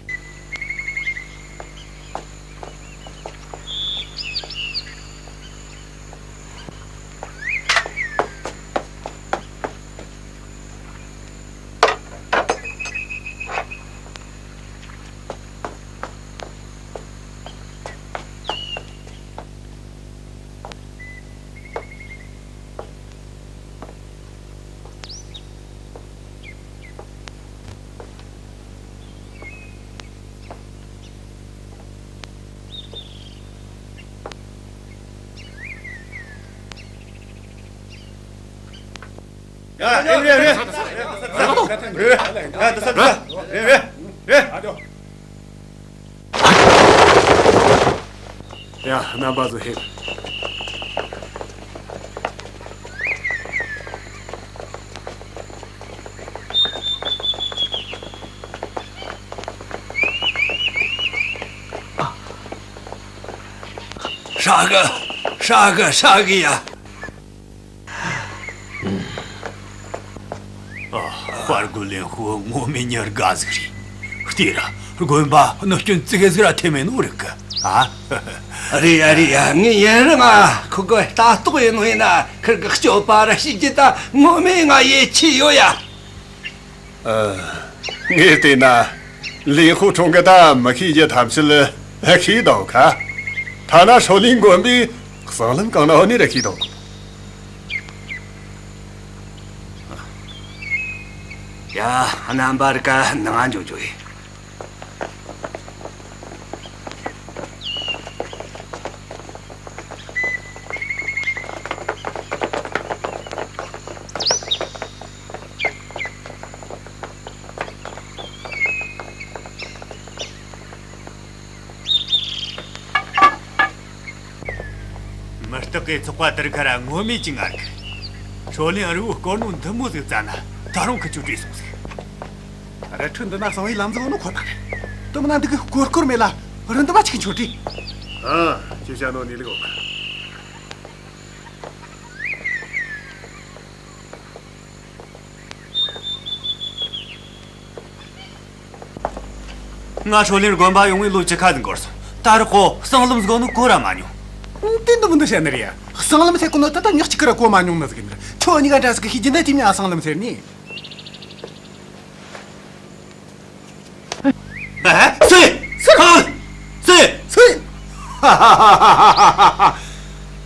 ཡ། རེད་རེད་རེད། རེད་རེད། ཡ། འདི་ས་འདི་ས། རེད་རེད་རེད། ཡ། རྣམ་པ་ཚོ་ཧེ། ཧྲ་གི། ཧྲ་གི། ཧྲ་གི་ཡ། ཨ། དཔའ་རྒོད་ལེན་ཧུ་ངོ་མའི་མྱི་དགའ་ཟིག་རེད། ལྟོས་ར། དགོན་པ་གནོད་སྐྱོན་ཙི་གེ་ཟིག་ར་ཐེབས་མེད་ནོ་རིག་གི། ཨ། རེད་ཡ། རེད་ཡ། ངས་ཡུན་རིང་ང་ཁོ་གི་ལྟ་རྟོག་ཡེད་ནོ་ཡིན་ན། ཁིར་གི་སྤྱོད་པ་ར་བྱས་རྗེས་ད་ངོ་མས་ང་ཡིད་ཆེས་ཡོད་ཡ། ཨ། ངས་བལྟས་ན་ལིན་ཧུ་ཁྲུང་གིས་ད་མི་ཤེས་རྒྱུ་ཐམས་ཅད་ཤེས་འདུག་ག། ཐ་ན་ཧྲོ་ལིན་དགོན་པའི་གསང་ལམ་གང་ན་ཡོད་ནི་ར་ཤེས་འདུག། ཡ། རྣམ་པར་ག་ནང་འཇུག་རྒྱུ་ཡིན། མུ་སྟེགས་ཀྱི་ཚོགས་པ་དེར་ཁ་ར་ངོ་མས་ཅི་ངར་གི། ཧྲོ་ལིན་རི་བོ་སྐོར་ནོ་འདི་མོ་ཟིག་བཙལ་ན་ད་རུང་ཁི་ཆོ་བྲོས་སོང་ཟིག། རི་ཁྲོད་འདི་ན་གསང་བའི་ལམ་ཟིག་ཡོད་ནོ་ཁོ་ཐག་རེད། དེ་མིན་ན་འདི་གི་སྐོར་སྐོར་མེད་ལ་རི་འདི་མ་ཆི་གི་མཆོད་བྲོས། ཨ། ཁྱོས་བཤད་ནོ་ནི་ལིག་ཡོད་གི། ང་ཧྲོ་ལིན་དགོན་པ་ཡོང་ངས་ལོ་བཅུ་ཁ་ཟིག་འགོར་སོང་། ད་རུང་ཁོ་གསང་ལམ་ཟིག་ཡོད་ནོ་གོ་ར་མ་མྱོང་། དེ་འདི་མོ་འདི་བཤད་ནི་རེད་ཡ། གསང་ལམ་ཟེར་གོ་ནོ་ད་ལྟ་ཉག་གཅིག་གི་ར་གོ་མ་མྱོང་ནི་ཟིག་ཡིན་ནི་རེད། ཁྱོད་གཉིས་ཀ་འདྲ་ཟིག་གི་ཤེས་རྒྱུ་འདི་དེ་མིན་ཨ་གསང་ལམ་ཟེར་ནི། ཨ། སུ་ཡིན། སུ་ཡིན། སུ་ཡིན།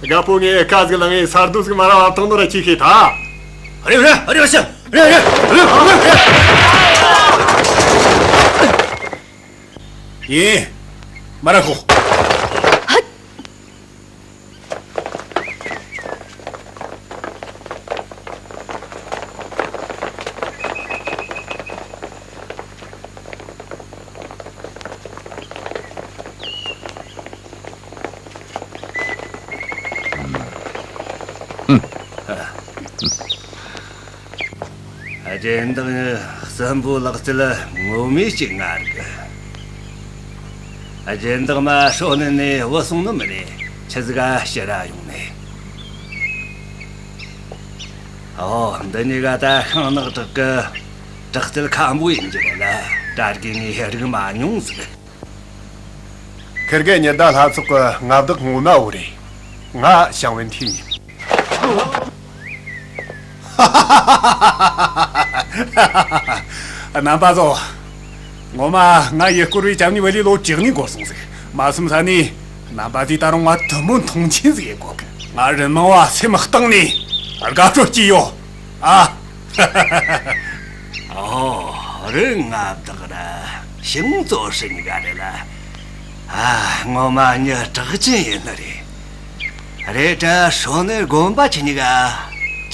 རྒད་པོ་ངས་ཁ་ཟིག་ལངས་ངས་ས་རྡོ་ཟིག་མ་ར་བབས་བཏང་ནོ་ར་ཅིག་ཤེས་ཐལ། རེད་རེད་རེད་ཤི། རེད་རེད་རེད་རེད། ཡིན། མ་ར་ཤོག། ཨ། སྦྱིན་བདག་ནི་གསོན་པོ་ལག་རྩལ་ངོ་མས་ཅིག་ངར་གི། སྦྱིན་བདག་མ་ཧྲོ་ལིན་ནས་བུད་སོང་ནི་མིན་ནས་ཆི་ཟིག་ག་ཕྱིར་ར་ཡོང་ནས། ཨོ། འདི་གཉིས་ཀ་ད་ཤིང་ནག་བྲག་གི་བྲག་རྩལ་མཁན་པོ་ཡིན་རྒྱུ་རེད་ལ། གྲྭ་རྒན་ངས་རིག་མ་མྱོང་ཟིག། ཁིར་གེ་ཉི་ཟླ་ལྷ་ཚོགས་ཀྱི་མངའ་བདག་ངོ་མ་བོ་རེད། ང་ཞང་ཝེན་ཐི་ཡིན། རྣམ་པ་ཚོ། ངོ་མ་ང་ཡུལ་སྐོར་བའི་ལྕམ་ནི་བ་ལི་ལོ་བཅུ་གཉིས་འགོར་སོང་ཟིག། མ་བསམ་ས་ནས་རྣམ་པ་ཚོས་ད་རུང་ང་དུ་མོ་མཐོང་ཆེན་ཟིག་ཡེད་གོ་གི། ང་རི་མང་བ་སེམས་གཏིང་ནས་ དགའ་སྤྲོ་སྐྱེས་ཡོད། ཨ། ཨོ། རི་མངའ་བདག་ར་ཞིང་གཙོ་སྲིད་གཉིས་ཀ་རེད་ལ། ཨ། ངོ་མ་མྱི་གྲགས་ཅན་ཡིན་ནི་རེད། རེད་དྲ་སྲོ་ནེ་དགོན་པ་ཁྱེད་གཉིས་ཀ་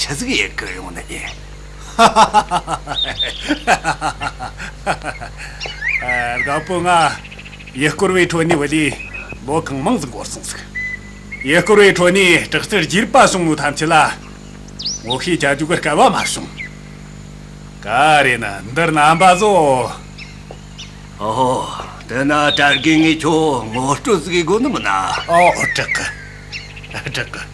ཆི་ཟིག་ཡེད་གི་ཡོང་ནི་ཡིན། ཨ། དགའ་པོ་ང་ཡུལ་སྐོར་བའི་ཁྲོད་ནས་བུད་ལས་ལོ་གང་མང་ཟིག་འགོར་སོང་ཟིག། ཡུལ་སྐོར་བའི་ཁྲོད་ནས་དྲག་རྩལ་རྒྱས་པ་བྱུང་ནོ་ཐམས་ཅད་ལ་ངོ་ཤེས་བྱ་རྒྱུ་གི་སྐལ་བ་མ་བྱུང་། ག་རེ་ན་འདིར་རྣམ་པ་ཚོ། ཨོ། དེ་ན་གྲྭ་རྒན་ངས་ཁྱོད་ངོ་སྤྲོད་ཟིག་དགོས་ནི་མིན་ན། ཨོ། དྲག་གི། དྲག་གི།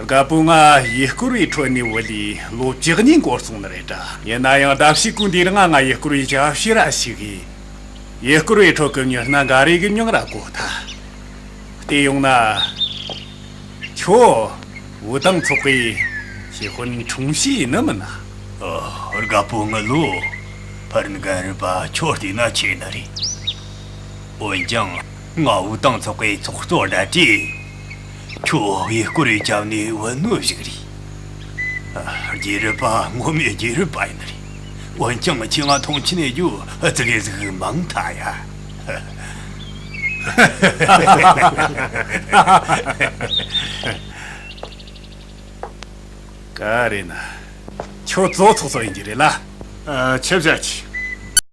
དགའ་པོ་ང་ཡུལ་སྐོར་བའི་ཁྲོད་ནས་བུད་ལས་ལོ་བཅུ་གཉིས་འགོར་སོང་ནི་རེད་དྲ། ཡིན་ན་ཡང་ཟླ་ཕྱེད་གོའི་འདིའི་རིང་ང་ཡུལ་སྐོར་བའི་ཞབས་ཕྱི་ར་ཞུགས་གི། ཡུལ་སྐོར་བའི་ཁྲོད་ཀྱི་མྱི་སྣ་འགའ་རེ་གི་མྱིང་ར་གོ་ཐལ། བལྟས་ཡོང་ན། ཁྱོད་བུ་ཏང་ཚོགས་པའི་སྐྱེས་དཔོན་འཁྲུངས་ཤིས་ཡིན་ནི་མིན་ན། ཨ། དགའ་པོ་ངི་ལོ། ཕར་འགན་རུ་པ་ཁྱོད་བལྟས་ན་ཆེ་ནི་རེད། འོན་ཀྱང་ང་བུ་ཏང་ཚོགས་པའི་ཚོགས་གཙོ་ར་བྲིས། ཁྱོད་ཡུལ་སྐོར་བའི་རྒྱབ་ནས་བུད་ནོ་ཞིག་རེད། ཨ། རྒྱལ་རབས་པ་ངོ་མའི་རྒྱལ་རབས་པ་ཡིན་ནི་རེད། འོན་ཀྱང་ཁྱེད་ང་མཐོང་ཆེན་ནས་རྒྱུ་ཙི་གེ་ཟིག་མང་ཐལ་ཡ། ག་རེ་ན། ཁྱོད་ཙོ་ཚོགས་གཙོ་ཡིན་གྱི་རེད་ལ། ཨ། ཆི་བྱ་ཆི།